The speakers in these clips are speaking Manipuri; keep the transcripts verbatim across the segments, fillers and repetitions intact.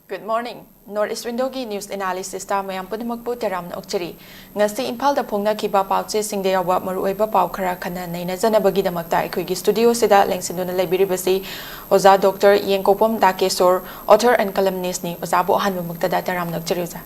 Good morning. North East Windowꯒꯤ news analysisꯇ ꯃꯌꯥꯝ ꯄꯨꯝꯅꯃꯛꯄꯨ ꯇꯔꯥꯝꯅ ꯑꯣꯛꯆꯔꯤ꯫ ꯉꯁꯤ ꯏꯝꯐꯥꯜꯗ ꯐꯣꯡꯅꯈꯤꯕ ꯄꯥꯎꯆꯦꯁꯤꯡꯗ ꯌꯥꯎꯕ ꯃꯔꯨꯑꯣꯏꯕ ꯄꯥꯎ ꯈꯔ ꯈꯟꯅ ꯅꯩꯅꯖꯅꯕꯒꯤꯗꯃꯛꯇ ꯑꯩꯈꯣꯏꯒꯤ studioꯁꯤꯗ ꯂꯦꯡꯁꯤꯟꯗꯨꯅ ꯂꯩꯕꯤꯔꯤꯕꯁꯤ ꯑꯣꯖꯥ ꯗꯣꯛꯇꯔ ꯌꯦꯡꯀꯣꯛꯄꯝ ꯗꯥꯀꯦꯁꯣꯔ, author and columnistꯅꯤ꯫ ꯑꯣꯖꯥꯕꯨ ꯑꯍꯥꯟꯕꯃꯛꯇꯗ ꯇꯔꯥꯝꯅ ꯑꯣꯛꯆꯔꯤ ꯑꯣꯖꯥ꯫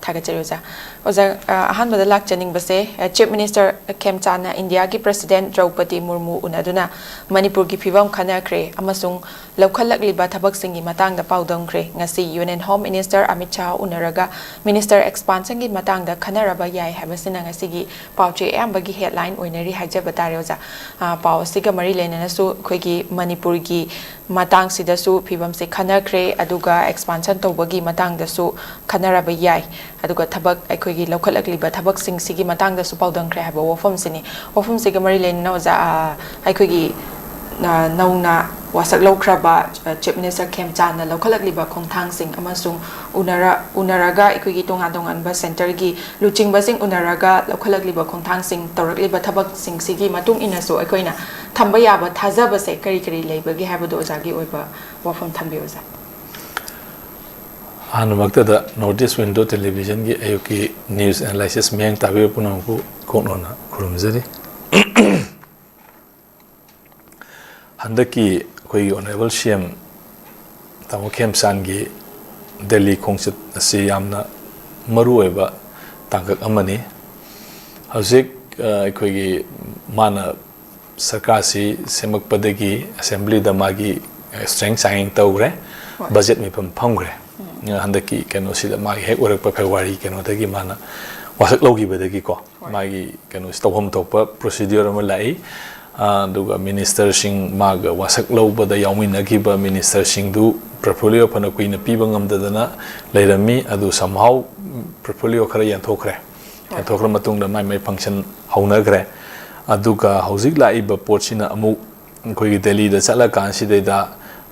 ꯊꯥꯒꯠꯆꯔꯤ ꯑꯣꯖꯥ꯫ ꯑꯣꯖꯥ, ꯑ, ꯑꯍꯥꯟꯕꯗ ꯂꯥꯛꯆꯅꯤꯡꯕꯁꯦ, ꯑ, Chief Minister ꯈꯦꯝꯆꯥꯟꯅ ꯏꯟꯗꯤꯌꯥꯒꯤ President ꯗ꯭ꯔꯧꯄꯗꯤ ꯃꯨꯔꯃꯨ ꯎꯅꯗꯨꯅ ꯃꯅꯤꯄꯨꯔꯒꯤ ꯐꯤꯕꯝ ꯈꯟꯅꯈ꯭ꯔꯦ ꯑꯃꯁꯨꯡ ꯂꯧꯈꯠꯂꯛꯂꯤꯕ ꯊꯕꯛꯁꯤꯡꯒꯤ ꯃꯇꯥꯡꯗ ꯄꯥꯎꯗꯝꯈ꯭ꯔꯦ꯫ ꯉꯁꯤ Union Home Minister Amit Shah ꯎꯅꯔꯒ Minister expansionꯒꯤ ꯃꯇꯥꯡꯗ ꯈꯟꯅꯔꯕ ꯌꯥꯏ ꯍꯥꯏꯕꯁꯤꯅ ꯉꯁꯤꯒꯤ ꯄꯥꯎꯆꯦ ꯑꯌꯥꯝꯕꯒꯤ headline ꯑꯣꯏꯅꯔꯤ ꯍꯥꯏꯖꯕ ꯇꯥꯔꯦ ꯑꯣꯖꯥ꯫ ꯑ, ꯄꯥꯎ ꯑꯁꯤꯒ ꯃꯔꯤ ꯂꯩꯅꯅꯁꯨ ꯑꯩꯈꯣꯏꯒꯤ ꯃꯅꯤꯄꯨꯔꯒꯤ ꯃꯇꯥꯡꯁꯤꯗꯁꯨ ꯐꯤꯕꯝꯁꯦ ꯈꯟꯅꯈ꯭ꯔꯦ, ꯑꯗꯨꯒ expansion ꯇꯧꯕꯒꯤ ꯃꯇꯥꯡꯗꯁꯨ ꯈꯟꯅꯔꯕ ꯌꯥꯏ, ꯑꯗꯨꯒ ꯊꯕꯛ, ꯑꯩꯈꯣꯏꯒꯤ ꯂꯧꯈꯠꯂꯛꯂꯤꯕ ꯊꯕꯛꯁꯤꯡꯁꯤꯒꯤ ꯃꯇꯥꯡꯗꯁꯨ ꯄꯥꯎꯗꯝꯈ꯭ꯔꯦ ꯍꯥꯏꯕ ꯋꯥꯐꯝꯁꯤꯅꯤ꯫ ꯋꯥꯐꯝꯁꯤꯒ ꯃꯔꯤ ꯂꯩꯅꯅ ꯑꯣꯖꯥ, ꯑ, ꯑꯩꯈꯣꯏꯒꯤ, ꯑ, ꯅꯧꯅ ꯋꯥꯁꯛ ꯂꯧꯈ꯭ꯔꯕ, ꯑ, Chief Minister ꯈꯦꯝꯆꯥꯟꯅ ꯂꯧꯈꯠꯂꯛꯂꯤꯕ ꯈꯣꯡꯊꯥꯡꯁꯤꯡ ꯑꯃꯁꯨꯡ ꯎꯅꯔ-, ꯎꯅꯔꯒ ꯑꯩꯈꯣꯏꯒꯤ ꯇꯣꯉꯥꯟ ꯇꯣꯉꯥꯟꯕ centreꯒꯤ ꯂꯨꯆꯤꯡꯕꯁꯤꯡ ꯎꯅꯔꯒ ꯂꯧꯈꯠꯂꯛꯂꯤꯕ ꯈꯣꯡꯊꯥꯡꯁꯤꯡ, ꯇꯧꯔꯛꯂꯤꯕ ꯊꯕꯛꯁꯤꯡꯁꯤꯒꯤ ꯃꯇꯨꯡ ꯏꯟꯅꯁꯨ ꯑꯩꯈꯣꯏꯅ ꯊꯝꯕ ꯌꯥꯕ ꯊꯥꯖꯕꯁꯦ ꯀꯔꯤ ꯀꯔꯤ ꯂꯩꯕꯒꯦ ꯍꯥꯏꯕꯗꯣ ꯑꯣꯖꯥꯒꯤ ꯑꯣꯏꯕ ꯋꯥꯐꯝ ꯊꯝꯕꯤꯌꯨ ꯑꯣꯖꯥ꯫ ꯑꯍꯥꯟꯕꯃꯛꯇꯗ North East Window Televisionꯒꯤ ꯑꯌꯨꯛꯀꯤ news analysis ꯃꯤꯠꯌꯦꯡ ꯇꯥꯕꯤꯕ ꯄꯨꯝꯅꯃꯛꯄꯨ ꯏꯀꯣꯛꯅꯅ ꯈꯨꯔꯨꯝꯖꯔꯤ꯫ ꯍꯟꯗꯛꯀꯤ ꯑꯩꯈꯣꯏꯒꯤ Honourable CM ꯇꯥꯃꯣ ꯈꯦꯝꯆꯥꯟꯒꯤ ꯗꯦꯜꯂꯤ ꯈꯣꯡꯆꯠ ꯑꯁꯤ ꯌꯥꯝꯅ ꯃꯔꯨꯑꯣꯏꯕ ꯇꯥꯡꯀꯛ ꯑꯃꯅꯤ꯫ ꯍꯧꯖꯤꯛ, ꯑ, ꯑꯩꯈꯣꯏꯒꯤ ꯃꯥꯅ ꯁꯔꯀꯥꯔꯁꯤ ꯁꯦꯝꯃꯛꯄꯗꯒꯤ assemblyꯗ ꯃꯥꯒꯤ strength ꯆꯥꯡꯌꯦꯡ ꯇꯧꯈ꯭ꯔꯦ, ꯍꯣꯏ꯫ Budget ꯃꯤꯐꯝ ꯐꯝꯈ꯭ꯔꯦ꯫ ꯎꯝ꯫ ꯍꯟꯗꯛꯀꯤ ꯀꯩꯅꯣꯁꯤꯗ ꯃꯥꯒꯤ ꯍꯦꯛ ꯑꯣꯏꯔꯛꯄ February ꯀꯩꯅꯣꯗꯒꯤ ꯃꯥꯅ ꯋꯥꯁꯛ ꯂꯧꯈꯤꯕꯗꯒꯤꯀꯣ, ꯍꯣꯏ꯫ ꯃꯥꯒꯤ ꯀꯩꯅꯣꯁꯤ ꯇꯧꯐꯝ ꯊꯣꯛꯄ procedure ꯑꯃ ꯂꯥꯛꯏ꯫ ꯑ, ꯑꯗꯨꯒ ministerꯁꯤꯡ, ꯃꯥꯒ ꯋꯥꯁꯛ ꯂꯧꯕꯗ ꯌꯥꯎꯃꯤꯟꯅꯈꯤꯕ ministerꯁꯤꯡꯗꯨ portfolio ꯐꯅ ꯀꯨꯏꯅ ꯄꯤꯕ ꯉꯝꯗꯗꯅ ꯂꯩꯔꯝꯃꯤ꯫ ꯑꯗꯨ somehow portfolio ꯈꯔ ꯌꯦꯟꯊꯣꯛꯈ꯭ꯔꯦ꯫ ꯍꯣꯏ꯫ ꯌꯦꯟꯊꯣꯛꯈ꯭ꯔ ꯃꯇꯨꯡꯗ ꯃꯥꯏ ꯃꯥꯏ function ꯍꯧꯅꯈ꯭ꯔꯦ꯫ ꯑꯗꯨꯒ ꯍꯧꯖꯤꯛ ꯂꯥꯛꯏꯕ ꯄꯣꯠꯁꯤꯅ ꯑꯃꯨꯛ ꯑꯩꯈꯣꯏꯒꯤ ꯗꯦꯜꯂꯤꯗ ꯆꯠꯂꯀꯥꯟꯁꯤꯗꯩꯗ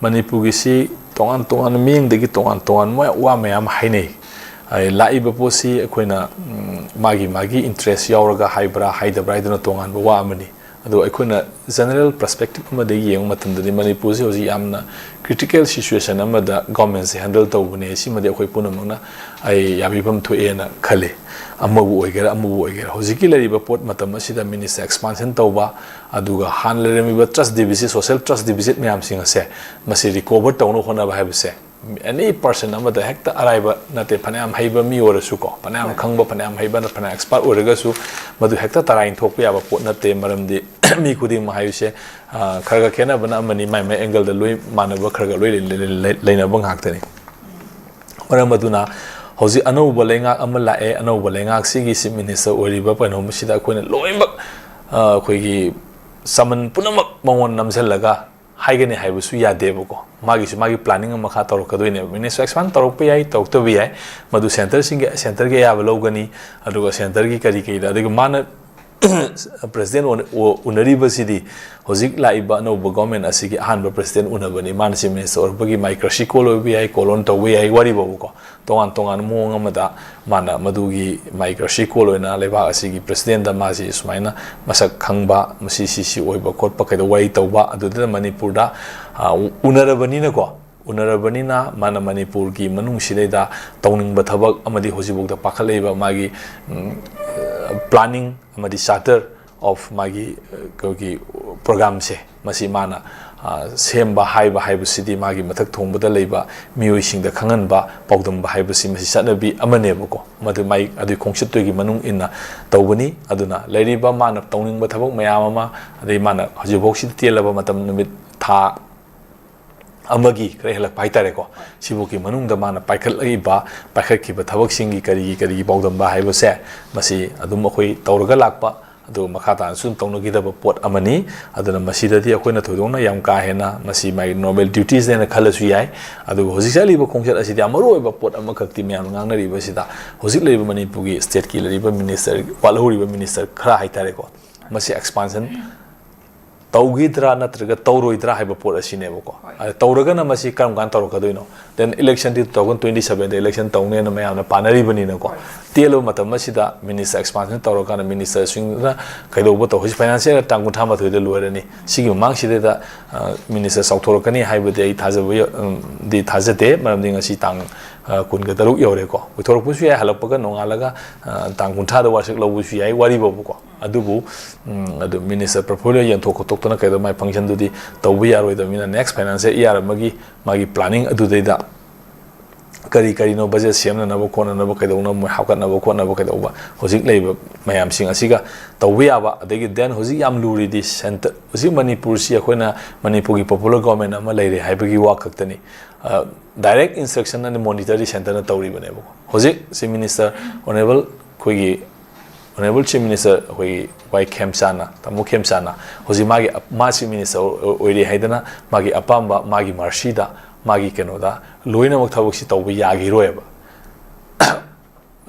ꯃꯅꯤꯄꯨꯔꯒꯤꯁꯤ ꯇꯣꯉꯥꯟ ꯇꯣꯉꯥꯟꯕ ꯃꯤꯠꯌꯦꯡꯗꯒꯤ ꯇꯣꯉꯥꯟ ꯇꯣꯉꯥꯟꯕ ꯋꯥ ꯃꯌꯥꯝ ꯍꯥꯏꯅꯩ꯫ ꯑꯩ ꯂꯥꯛꯏꯕ ꯄꯣꯠꯁꯤ ꯑꯩꯈꯣꯏꯅ, ꯎꯝ, ꯃꯥꯒꯤ ꯃꯥꯒꯤ interest ꯌꯥꯎꯔꯒ ꯍꯥꯏꯕ꯭ꯔꯥ ꯍꯥꯏꯗꯕ꯭ꯔꯥ ꯍꯥꯏꯗꯨꯅ ꯇꯣꯉꯥꯟꯕ ꯋꯥ ꯑꯃꯅꯤ꯫ ꯑꯗꯣ ꯑꯩꯈꯣꯏꯅ general perspective ꯑꯃꯗꯒꯤ ꯌꯦꯡꯕ ꯃꯇꯝꯗꯗꯤ ꯃꯅꯤꯄꯨꯔꯁꯦ ꯍꯧꯖꯤꯛ ꯌꯥꯝꯅ critical situation ꯑꯃꯗ governmentꯁꯦ handle ꯇꯧꯕꯅꯦ꯫ ꯁꯤꯃꯗꯤ ꯑꯩꯈꯣꯏ ꯄꯨꯝꯅꯃꯛꯅ ꯑꯩ ꯌꯥꯕꯤꯐꯝ ꯊꯣꯛꯑꯦꯅ ꯈꯜꯂꯤ꯫ ꯑꯃꯕꯨ ꯑꯣꯏꯒꯦꯔꯥ, ꯑꯃꯕꯨ ꯑꯣꯏꯒꯦꯔꯥ, ꯍꯧꯖꯤꯛꯀꯤ ꯂꯩꯔꯤꯕ ꯄꯣꯠ ꯃꯇꯝ ꯑꯁꯤꯗ minister expansion ꯇꯧꯕ, ꯑꯗꯨꯒ ꯍꯥꯟꯅ ꯂꯩꯔꯝꯃꯤꯕ trust deficit, social trust deficit ꯃꯌꯥꯝꯁꯤꯡ ꯑꯁꯦ ꯃꯁꯤ recover ꯇꯧꯅꯕ ꯍꯣꯠꯅꯕ ꯍꯥꯏꯕꯁꯦ any person ꯑꯃꯗ ꯍꯦꯛꯇ ꯑꯔꯥꯏꯕ ꯅꯠꯇꯦ꯫ ꯐꯅꯌꯥꯝ ꯍꯩꯕ ꯃꯤ ꯑꯣꯏꯔꯁꯨꯀꯣ, ꯐꯅꯌꯥꯝ ꯈꯪꯕ, ꯐꯅꯌꯥꯝ ꯍꯩꯕ, ꯐꯅꯌꯥꯝ expert ꯑꯣꯏꯔꯒꯁꯨ ꯃꯗꯨ ꯍꯦꯛꯇ ꯇꯔꯥꯏꯅ ꯊꯣꯛꯄ ꯌꯥꯕ ꯄꯣꯠ ꯅꯠꯇꯦ꯫ ꯃꯔꯝꯗꯤ ꯃꯤ ꯈꯨꯗꯤꯡꯃꯛ ꯍꯥꯏꯕꯁꯦ, ꯑ, ꯈꯔ ꯈꯔ ꯈꯦꯠꯅꯕꯅ ꯑꯃꯅꯤ, ꯃꯥꯏ ꯃꯥꯏ angle ꯗ ꯂꯣꯏ ꯃꯥꯟꯅꯕ ꯈꯔ ꯈꯔ ꯂꯣꯏ ꯂꯩ-, ꯂꯩ-, ꯂꯩ-, ꯂꯩꯅꯕ ꯉꯥꯛꯇꯅꯤ꯫ ꯃꯔꯝ ꯑꯗꯨꯅ ꯍꯧꯖꯤꯛ ꯑꯅꯧꯕ ꯂꯩꯉꯥꯛ ꯑꯃ ꯂꯥꯛꯑꯦ, ꯑꯅꯧꯕ ꯂꯩꯉꯥꯛꯁꯤꯒꯤ chief minister ꯑꯣꯏꯔꯤꯕ ꯀꯩꯅꯣꯝꯁꯤꯗ ꯑꯩꯈꯣꯏꯅ ꯂꯣꯏꯅꯃꯛ, ꯑ, ꯑꯩꯈꯣꯏꯒꯤ ꯆꯃꯟ ꯄꯨꯝꯅꯃꯛ ꯃꯉꯣꯟ ꯅꯝꯁꯤꯜꯂꯒ ꯍꯥꯏꯒꯅꯤ ꯍꯥꯏꯕꯁꯨ ꯌꯥꯗꯦꯕꯀꯣ꯫ ꯃꯥꯒꯤꯁꯨ ꯃꯥꯒꯤ planning ꯑꯃ ꯃꯈꯥ ꯇꯧꯔꯛꯀꯗꯣꯏꯅꯦꯕ꯫ Minister expand ꯇꯧꯔꯛꯄ ꯌꯥꯏ, ꯇꯧꯔꯛꯇꯕ ꯌꯥꯏ, ꯃꯗꯨ centre ꯁꯤꯡꯒꯤ, centre ꯒꯤ ꯑꯌꯥꯕ ꯂꯧꯒꯅꯤ꯫ ꯑꯗꯨꯒ centre ꯒꯤ ꯀꯔꯤ ꯀꯔꯤꯗ, ꯑꯗꯨꯒ ꯃꯥꯅ president ꯑꯣꯏꯅ ꯎ-, ꯎꯅꯔꯤꯕꯁꯤꯗꯤ ꯍꯧꯖꯤꯛ ꯂꯥꯛꯏꯕ ꯑꯅꯧꯕ government ꯑꯁꯤꯒꯤ ꯑꯍꯥꯟꯕ president ꯎꯅꯕꯅꯤ꯫ ꯃꯥꯅ chief minister ꯑꯣꯏꯔꯛꯄꯒꯤ ꯃꯥꯏ ꯀ꯭ꯔꯁꯤ ꯀꯣꯜ ꯑꯣꯏꯕ ꯌꯥꯏ, ꯀꯣꯂꯣꯟ ꯇꯧꯕ ꯌꯥꯏ, ꯋꯥꯔꯤꯕꯕꯨꯀꯣ꯫ ꯇꯣꯉꯥꯟ ꯇꯣꯉꯥꯟꯕ ꯃꯑꯣꯡ ꯑꯃꯗ ꯃꯥꯅ ꯃꯗꯨꯒꯤ ꯃꯥꯏ ꯀ꯭ꯔꯁꯤ ꯀꯣꯜ ꯑꯣꯏꯅ ꯂꯩꯕꯥꯛ ꯑꯁꯤꯒꯤ president ꯗ ꯃꯥꯁꯤ ꯁꯨꯃꯥꯏꯅ ꯃꯁꯛ ꯈꯪꯕ, ꯃꯁꯤ ꯁꯤ ꯁꯤ ꯑꯣꯏꯕ ꯈꯣꯠꯄ ꯀꯩꯗꯧ ꯋꯥꯔꯤ ꯇꯧꯕ, ꯑꯗꯨꯗ ꯃꯅꯤꯄꯨꯔꯗ, ꯑ, ꯎ-, ꯎꯅꯔꯕꯅꯤꯅꯀꯣ, ꯎꯅꯔꯕꯅꯤꯅ ꯃꯥꯅ ꯃꯅꯤꯄꯨꯔꯒꯤ ꯃꯅꯨꯡꯁꯤꯗꯩꯗ ꯇꯧꯅꯤꯡꯕ ꯊꯕꯛ ꯑꯃꯗꯤ ꯍꯧꯖꯤꯛꯐꯥꯎꯗ ꯄꯥꯈꯠꯂꯛꯏꯕ ꯃꯥꯒꯤ, ꯎꯝ, planning ꯑꯃꯗꯤ charter of ꯃꯥꯒꯤ, ꯑ, ꯑꯩꯈꯣꯏꯒꯤ program ꯁꯦ, ꯃꯁꯤ ꯃꯥꯅ, ꯑ, ꯁꯦꯝꯕ, ꯍꯥꯏꯕ ꯍꯥꯏꯕꯁꯤꯗꯤ ꯃꯥꯒꯤ ꯃꯊꯛ ꯊꯣꯡꯕꯗ ꯂꯩꯕ ꯃꯤꯑꯣꯏꯁꯤꯡꯗ ꯈꯪꯍꯟꯕ, ꯄꯥꯎꯗꯝꯕ ꯍꯥꯏꯕꯁꯤ ꯃꯁꯤ ꯆꯠꯅꯕꯤ ꯑꯃꯅꯦꯕꯀꯣ꯫ ꯃꯗꯨ ꯃꯥꯏ ꯑꯗꯨꯒꯤ ꯈꯣꯡꯆꯠꯇꯨꯒꯤ ꯃꯅꯨꯡ ꯏꯟꯅ ꯇꯧꯕꯅꯤ꯫ ꯑꯗꯨꯅ ꯂꯩꯔꯤꯕ ꯃꯥꯅ ꯇꯧꯅꯤꯡꯕ ꯊꯕꯛ ꯃꯌꯥꯝ ꯑꯃ, ꯑꯗꯩ ꯃꯥꯅ ꯍꯧꯖꯤꯛꯐꯥꯎꯁꯤꯗ ꯇꯦꯜꯂꯕ ꯃꯇꯝ, ꯅꯨꯃꯤꯠ ꯊꯥ ꯑꯃꯒꯤ ꯈꯔ ꯍꯦꯜꯂꯛꯄ ꯍꯥꯏꯇꯥꯔꯦꯀꯣ, ꯁꯤꯐꯥꯎꯒꯤ ꯃꯅꯨꯡꯗ ꯃꯥꯅ ꯄꯥꯏꯈꯠꯂꯛꯏꯕ, ꯄꯥꯏꯈꯠꯈꯤꯕ ꯊꯕꯛꯁꯤꯡꯒꯤ ꯀꯔꯤꯒꯤ ꯀꯔꯤꯒꯤ ꯄꯥꯎꯗꯝꯕ ꯍꯥꯏꯕꯁꯦ, ꯃꯁꯤ ꯑꯗꯨꯝ ꯑꯩꯈꯣꯏ ꯇꯧꯔꯒ ꯂꯥꯛꯄ, ꯑꯗꯨꯒ ꯃꯈꯥ ꯇꯥꯅꯁꯨ ꯑꯗꯨꯝ ꯇꯧꯅꯈꯤꯗꯕ ꯄꯣꯠ ꯑꯃꯅꯤ꯫ ꯑꯗꯨꯅ ꯃꯁꯤꯗꯗꯤ ꯑꯩꯈꯣꯏꯅ ꯊꯣꯏꯗꯣꯛꯅ ꯌꯥꯝ ꯀꯥ ꯍꯦꯟꯅ ꯃꯁꯤ ꯃꯥꯒꯤ normal duties ꯅꯦꯅ ꯈꯜꯂꯁꯨ ꯌꯥꯏ꯫ ꯑꯗꯨꯒ ꯍꯧꯖꯤꯛ ꯆꯠꯂꯤꯕ ꯈꯣꯡꯆꯠ ꯑꯁꯤꯗꯤ ꯌꯥꯝ ꯃꯔꯨ ꯑꯣꯏꯕ ꯄꯣꯠ ꯑꯃꯈꯛꯇꯤ ꯃꯌꯥꯝꯅ ꯉꯥꯡꯅꯔꯤꯕꯁꯤꯗ, ꯍꯧꯖꯤꯛ ꯂꯩꯔꯤꯕ ꯃꯅꯤꯄꯨꯔꯒꯤ state ꯀꯤ ꯂꯩꯔꯤꯕ minister, ꯋꯥꯠꯍꯧꯔꯤꯕ minister ꯈꯔ ꯍꯥꯏꯇꯥꯔꯦꯀꯣ, ꯃꯁꯤ expansion ꯇꯧꯈꯤꯗ꯭ꯔꯥ ꯅꯠꯇ꯭ꯔꯒ ꯇꯧꯔꯣꯏꯗ꯭ꯔꯥ ꯍꯥꯏꯕ ꯄꯣꯠ ꯑꯁꯤꯅꯦꯕꯀꯣ꯫ ꯍꯣꯏ꯫ ꯑꯗ ꯇꯧꯔꯒꯅ ꯃꯁꯤ ꯀꯔꯝ ꯀꯥꯟꯗ ꯇꯧꯔꯛꯀꯗꯣꯏꯅꯣ? Then election ꯗꯤ two thousand twenty seven ꯗ election ꯇꯧꯅꯦꯅ ꯃꯌꯥꯝꯅ ꯄꯥꯅꯔꯤꯕꯅꯤꯅꯀꯣ꯫ ꯍꯣꯏ꯫ ꯇꯦꯜꯂꯕ ꯃꯇꯝ ꯑꯁꯤꯗ ꯃꯤꯅꯤꯁꯇꯔ ꯑꯦꯛꯁꯄꯥꯟꯁꯟ ꯇꯧꯔꯀꯥꯟꯗ ꯃꯤꯅꯤꯁꯇꯔꯁꯤꯡꯗꯨꯅ ꯀꯩꯗꯧꯕ ꯇꯧ? ꯍꯧꯖꯤꯛ ꯐꯥꯏꯅꯥꯟꯁꯤꯌꯦꯜ ꯇꯥꯡ ꯀꯨꯟꯊ꯭ꯔꯥ ꯃꯥꯊꯣꯏꯗ ꯂꯣꯏꯔꯅꯤ꯫ ꯁꯤꯒꯤ ꯃꯃꯥꯡꯁꯤꯗꯩꯗ, ꯑ, ꯃꯤꯅꯤꯁꯇꯔ ꯆꯥꯎꯊꯣꯔꯛꯀꯅꯤ ꯍꯥꯏꯕꯗꯤ ꯑꯩ ꯊꯥꯖꯕ ꯌ-, ꯎꯝ, ꯗꯤ ꯊꯥꯖꯗꯦ꯫ ꯃꯔꯝꯗꯤ ꯉꯁꯤ ꯇꯥꯡ, ꯑ, ꯀꯨꯟꯒ ꯇꯔꯨꯛ ꯌꯧꯔꯦꯀꯣ꯫ ꯑꯣꯏꯊꯣꯔꯛꯄꯁꯨ ꯌꯥꯏ, ꯍꯜꯂꯛꯄꯒ ꯅꯣꯡꯉꯥꯜꯂꯒ, ꯑ, ꯇꯥꯡ ꯀꯨꯟꯊ꯭ꯔꯥꯗ ꯋꯥꯁꯛ ꯂꯧꯕꯁꯨ ꯌꯥꯏ, ꯋꯥꯔꯤꯕꯕꯨꯀꯣ꯫ ꯑꯗꯨꯕꯨ, ꯎꯝ, ꯑꯗꯨ ꯃꯤꯅꯤꯁꯇꯔ ꯄꯣꯔꯠꯐꯣꯂꯤꯑꯣ ꯌꯦꯟꯊꯣꯛ ꯈꯣꯠꯇꯣꯛꯇꯅ ꯀꯩꯗꯧ, ꯃꯥꯏ ꯐꯪꯁꯟꯗꯨꯗꯤ ꯇꯧꯕ ꯌꯥꯔꯣꯏꯗꯕꯅꯤꯅ, ꯅꯦꯛꯁ ꯐꯥꯏꯅꯥꯟꯁꯤꯌꯦꯜ ꯏꯌꯥꯔ ꯑꯃꯒꯤ ꯃꯥꯒꯤ ꯄ꯭ꯂꯥꯅꯤꯡ ꯑꯗꯨꯗꯩꯗ ꯀꯔꯤ ꯀꯔꯤꯅꯣ ꯕꯖꯦꯠ ꯁꯦꯝꯅꯅꯕ ꯈꯣꯠꯅꯅꯕ ꯀꯩꯗꯧꯅꯕ ꯃꯣꯏ ꯍꯥꯞꯀꯠꯅꯕ ꯈꯣꯠꯅꯕ ꯀꯩꯗꯧꯕ ꯍꯧꯖꯤꯛ ꯂꯩꯔꯤꯕ ꯃꯌꯥꯝꯁꯤꯡ ꯑꯁꯤꯒ ꯇꯧꯕ ꯌꯥꯕ꯫ ꯑꯗꯒꯤ then ꯍꯧꯖꯤꯛ ꯌꯥꯝ ꯂꯨꯔꯤꯗꯤ ꯁꯦꯟꯇꯔ, ꯍꯧꯖꯤꯛ ꯃꯅꯤꯄꯨꯔꯁꯤ ꯑꯩꯈꯣꯏꯅ ꯃꯅꯤꯄꯨꯔꯒꯤ ꯄꯣꯄꯨꯂꯔ ꯒꯣꯔꯃꯦꯟ ꯑꯃ ꯂꯩꯔꯦ ꯍꯥꯏꯕꯒꯤ ꯋꯥ ꯈꯛꯇꯅꯤ꯫ ꯗꯥꯏꯔꯦꯛ ꯏꯟꯁꯇ꯭ꯔꯛꯁꯟ ꯑꯅꯤ ꯃꯣꯅꯤꯇꯔꯗꯤ ꯁꯦꯟꯇꯔꯅ ꯇꯧꯔꯤꯕꯅꯦꯕꯀꯣ꯫ ꯍꯧꯖꯤꯛ ꯆꯤꯐ ꯃꯤꯅꯤꯁꯇꯔ ꯑꯣꯅꯔꯦꯕꯜ ꯑꯩꯈꯣꯏꯒꯤ ꯑꯣꯅꯔꯦꯕꯜ ꯆꯤꯐ ꯃꯤꯅꯤꯁꯇꯔ ꯑꯩꯈꯣꯏꯒꯤ ꯋꯥꯏ ꯈꯦꯝꯆꯥꯅ, ꯇꯥꯃꯣ ꯈꯦꯝꯆꯥꯅ ꯍꯧꯖꯤꯛ ꯃꯥꯒꯤ ꯑꯞ-, ꯃꯥ ꯆꯤꯐ ꯃꯤꯅꯤꯁꯇꯔ ꯑꯣꯏ-, ꯑꯣꯏꯔꯦ ꯍꯥꯏꯗꯅ ꯃꯥꯒꯤ ꯑꯄꯥꯝꯕ, ꯃꯥꯒꯤ ꯃꯔꯁꯤꯗ, ꯃꯥꯒꯤ ꯀꯩꯅꯣꯗ ꯂꯣꯏꯅꯃꯛ ꯊꯕꯛꯁꯤ ꯇꯧꯕ ꯌꯥꯈꯤꯔꯣꯏꯕ꯫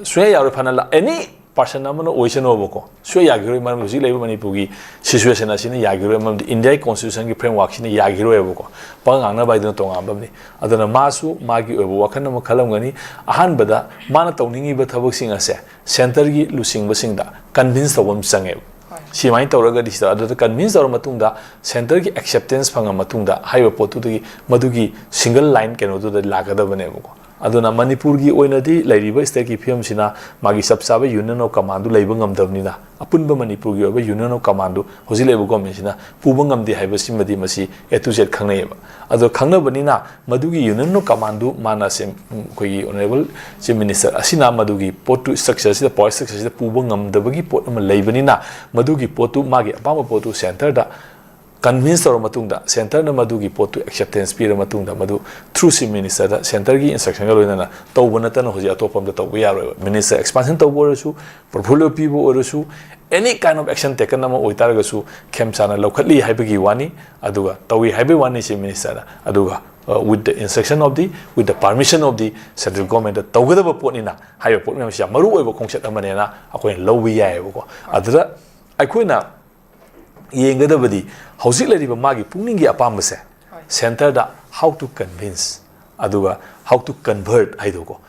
ꯁꯨꯡꯌꯥ ꯌꯥꯔꯣꯏ, ꯐꯅ ꯂꯥ-, ꯑꯦꯅꯤ ꯄꯥꯔꯁꯟ ꯑꯃꯅ ꯑꯣꯏꯁꯅꯨꯕꯀꯣ, ꯁꯨꯡꯌꯥ ꯌꯥꯈꯤꯔꯣꯏ꯫ ꯃꯔꯝꯗꯤ ꯍꯧꯖꯤꯛ ꯂꯩꯔꯤꯕ ꯃꯅꯤꯄꯨꯔꯒꯤ ꯁꯤꯆꯨꯋꯦꯁꯟ ꯑꯁꯤꯅ ꯌꯥꯈꯤꯔꯣꯏ, ꯃꯔꯝꯗꯤ ꯏꯟꯗꯤꯌꯥꯒꯤ ꯀꯣꯟꯁꯇꯤꯇ꯭ꯌꯨꯁꯟꯒꯤ ꯐ꯭ꯔꯦꯝꯋꯥꯔꯛꯁꯤꯅ ꯌꯥꯈꯤꯔꯣꯏꯕꯀꯣ꯫ ꯄꯉꯥꯡ ꯉꯥꯡꯅꯕ ꯍꯥꯏꯗꯨꯅ ꯇꯣꯉꯥꯟꯕ ꯑꯃꯅꯤ꯫ ꯑꯗꯨꯅ ꯃꯥꯁꯨ ꯃꯥꯒꯤ ꯑꯣꯏꯕ ꯋꯥꯈꯜ ꯑꯃ ꯈꯜꯂꯝꯒꯅꯤ꯫ ꯑꯍꯥꯟꯕꯗ ꯃꯥꯅ ꯇꯧꯅꯤꯡꯉꯤꯕ ꯊꯕꯛꯁꯤꯡ ꯑꯁꯦ ꯁꯦꯟꯇꯔꯒꯤ ꯂꯨꯆꯤꯡꯕꯁꯤꯡꯗ ꯀꯟꯚꯤꯟꯁ ꯇꯧꯕ ꯑꯃ ꯆꯪꯉꯦꯕ꯫ ꯍꯣꯏ꯫ ꯁꯤꯃꯥꯏꯅ ꯇꯧꯔꯒꯗꯤ ꯁꯤꯗ, ꯑꯗꯨꯗ ꯀꯟꯚꯤꯟꯁ ꯇꯧꯔ ꯃꯇꯨꯡꯗ, ꯁꯦꯟꯇꯔꯒꯤ ꯑꯦꯛꯁꯦꯞꯇꯦꯟꯁ ꯐꯪꯉ ꯃꯇꯨꯡꯗ, ꯍꯥꯏꯔꯤꯕ ꯄꯣꯠꯇꯨꯗꯒꯤ ꯃꯗꯨꯒꯤ ꯁꯤꯡꯒꯜ ꯂꯥꯏꯟ ꯀꯩꯅꯣꯗꯨꯗ ꯂꯥꯛꯀꯗꯕꯅꯦꯕꯀꯣ꯫ ꯑꯗꯨꯅ ꯃꯅꯤꯄꯨꯔꯒꯤ ꯑꯣꯏꯅꯗꯤ ꯂꯩꯔꯤꯕ ꯁ꯭ꯇꯦꯠꯀꯤ ꯐꯤꯕꯝꯁꯤꯅ ꯃꯥꯒꯤ ꯆꯞ ꯆꯥꯕ ꯌꯨꯅꯤꯌꯟ ꯑꯣꯐ ꯀꯃꯥꯟꯗꯨ ꯂꯩꯕ ꯉꯝꯗꯕꯅꯤꯅ, ꯑꯄꯨꯟꯕ ꯃꯅꯤꯄꯨꯔꯒꯤ ꯑꯣꯏꯕ ꯌꯨꯅꯤꯌꯟ ꯑꯣꯐ ꯀꯃꯥꯟꯗꯨ ꯍꯧꯖꯤꯛ ꯂꯩꯕ ꯒꯣꯔꯃꯦꯟꯁꯤꯅ ꯄꯨꯕ ꯉꯝꯗꯦ ꯍꯥꯏꯕꯁꯤꯃꯗꯤ ꯃꯁꯤ ꯑꯦ ꯇꯨ ꯖꯦꯠ ꯈꯪꯅꯩꯌꯦꯕ꯫ ꯑꯗꯣ ꯈꯪꯅꯕꯅꯤꯅ ꯃꯗꯨꯒꯤ ꯌꯨꯅꯤꯌꯟ ꯑꯣꯐ ꯀꯃꯥꯟꯗꯨ ꯃꯥꯅ ꯁꯦꯝ-, ꯑꯩꯈꯣꯏꯒꯤ ꯑꯣꯅꯔꯦꯕꯜ ꯆꯤꯐ ꯃꯤꯅꯤꯁꯇꯔ ꯑꯁꯤꯅ ꯃꯗꯨꯒꯤ ꯄꯣꯠꯇꯨ, ꯁ꯭ꯇ꯭ꯔꯛꯆꯔꯁꯤꯗ, ꯄꯋꯥꯔ ꯁ꯭ꯇ꯭ꯔꯛꯆꯔꯁꯤꯗ ꯄꯨꯕ ꯉꯝꯗꯕꯒꯤ ꯄꯣꯠ ꯑꯃ ꯂꯩꯕꯅꯤꯅ, ꯃꯗꯨꯒꯤ ꯄꯣꯠꯇꯨ, ꯃꯥꯒꯤ ꯑꯄꯥꯝꯕ ꯄꯣꯠꯇꯨ ꯁꯦꯟꯇꯔꯗ ꯀꯟꯚꯤꯟꯁ ꯇꯧꯔ ꯃꯇꯨꯡꯗ, ꯁꯦꯟꯇꯔꯅ ꯃꯗꯨꯒꯤ ꯄꯣꯠꯇꯨ ꯑꯦꯛꯁꯦꯞꯇꯦꯟꯁ ꯄꯤꯔ ꯃꯇꯨꯡꯗ, ꯃꯗꯨ ꯊ꯭ꯔꯨ ꯆꯤꯐ ꯃꯤꯅꯤꯁꯇꯔꯗ ꯁꯦꯟꯇꯔꯒꯤ ꯏꯟꯁꯇ꯭ꯔꯛꯁꯟꯒ ꯂꯣꯏꯅꯅ ꯇꯧꯕ ꯅꯠꯇꯅ ꯍꯧꯖꯤꯛ ꯑꯇꯣꯞꯄ ꯑꯝꯇ ꯇꯧꯕ ꯌꯥꯔꯣꯏꯕ꯫ ꯃꯤꯅꯤꯁꯇꯔ ꯑꯦꯛꯁꯄꯥꯟꯁꯟ ꯇꯧꯕ ꯑꯣꯏꯔꯁꯨ, ꯄꯣꯔꯠꯐꯣꯂꯤꯑꯣ ꯄꯤꯕ ꯑꯣꯏꯔꯁꯨ, ꯑꯦꯅꯤ ꯀꯥꯏꯟ ꯑꯣꯐ ꯑꯦꯛꯁꯟ ꯇꯦꯀꯟ ꯑꯃ ꯑꯣꯏꯇꯥꯔꯒꯁꯨ, ꯈꯦꯝꯆꯥꯅ ꯂꯧꯈꯠꯂꯤ ꯍꯥꯏꯕꯒꯤ ꯋꯥꯅꯤ, ꯑꯗꯨꯒ ꯇꯧꯏ ꯍꯥꯏꯕꯒꯤ ꯋꯥꯅꯤ ꯆꯤꯐ ꯃꯤꯅꯤꯁꯇꯔꯅ꯫ ꯑꯗꯨꯒ, uh, with the instruction of the, with the permission of the central government ꯇꯧꯒꯗꯕ ꯄꯣꯠꯅꯤꯅ, ꯍꯥꯏꯔꯤꯕ ꯄꯣꯠ ꯃꯌꯥꯝꯁꯤ ꯌꯥꯝ ꯃꯔꯨ ꯑꯣꯏꯕ ꯈꯣꯡꯆꯠ ꯑꯃꯅꯦꯅ ꯑꯩꯈꯣꯏꯅ ꯂꯧꯕ ꯌꯥꯏꯑꯕꯀꯣ꯫ ꯑꯗꯨꯗ ꯑꯩꯈꯣꯏꯅ ꯌꯦꯡꯒꯗꯕꯗꯤ ꯍꯧꯖꯤꯛ ꯂꯩꯔꯤꯕ ꯃꯥꯒꯤ ꯄꯨꯛꯅꯤꯡꯒꯤ ꯑꯄꯥꯝꯕꯁꯦ ꯍꯣꯏ꯫ ꯁꯦꯟꯇꯔꯗ how to convince, ꯑꯗꯨꯒ how to convert ꯍꯥꯏꯗꯣꯀꯣ꯫ ꯎꯝ,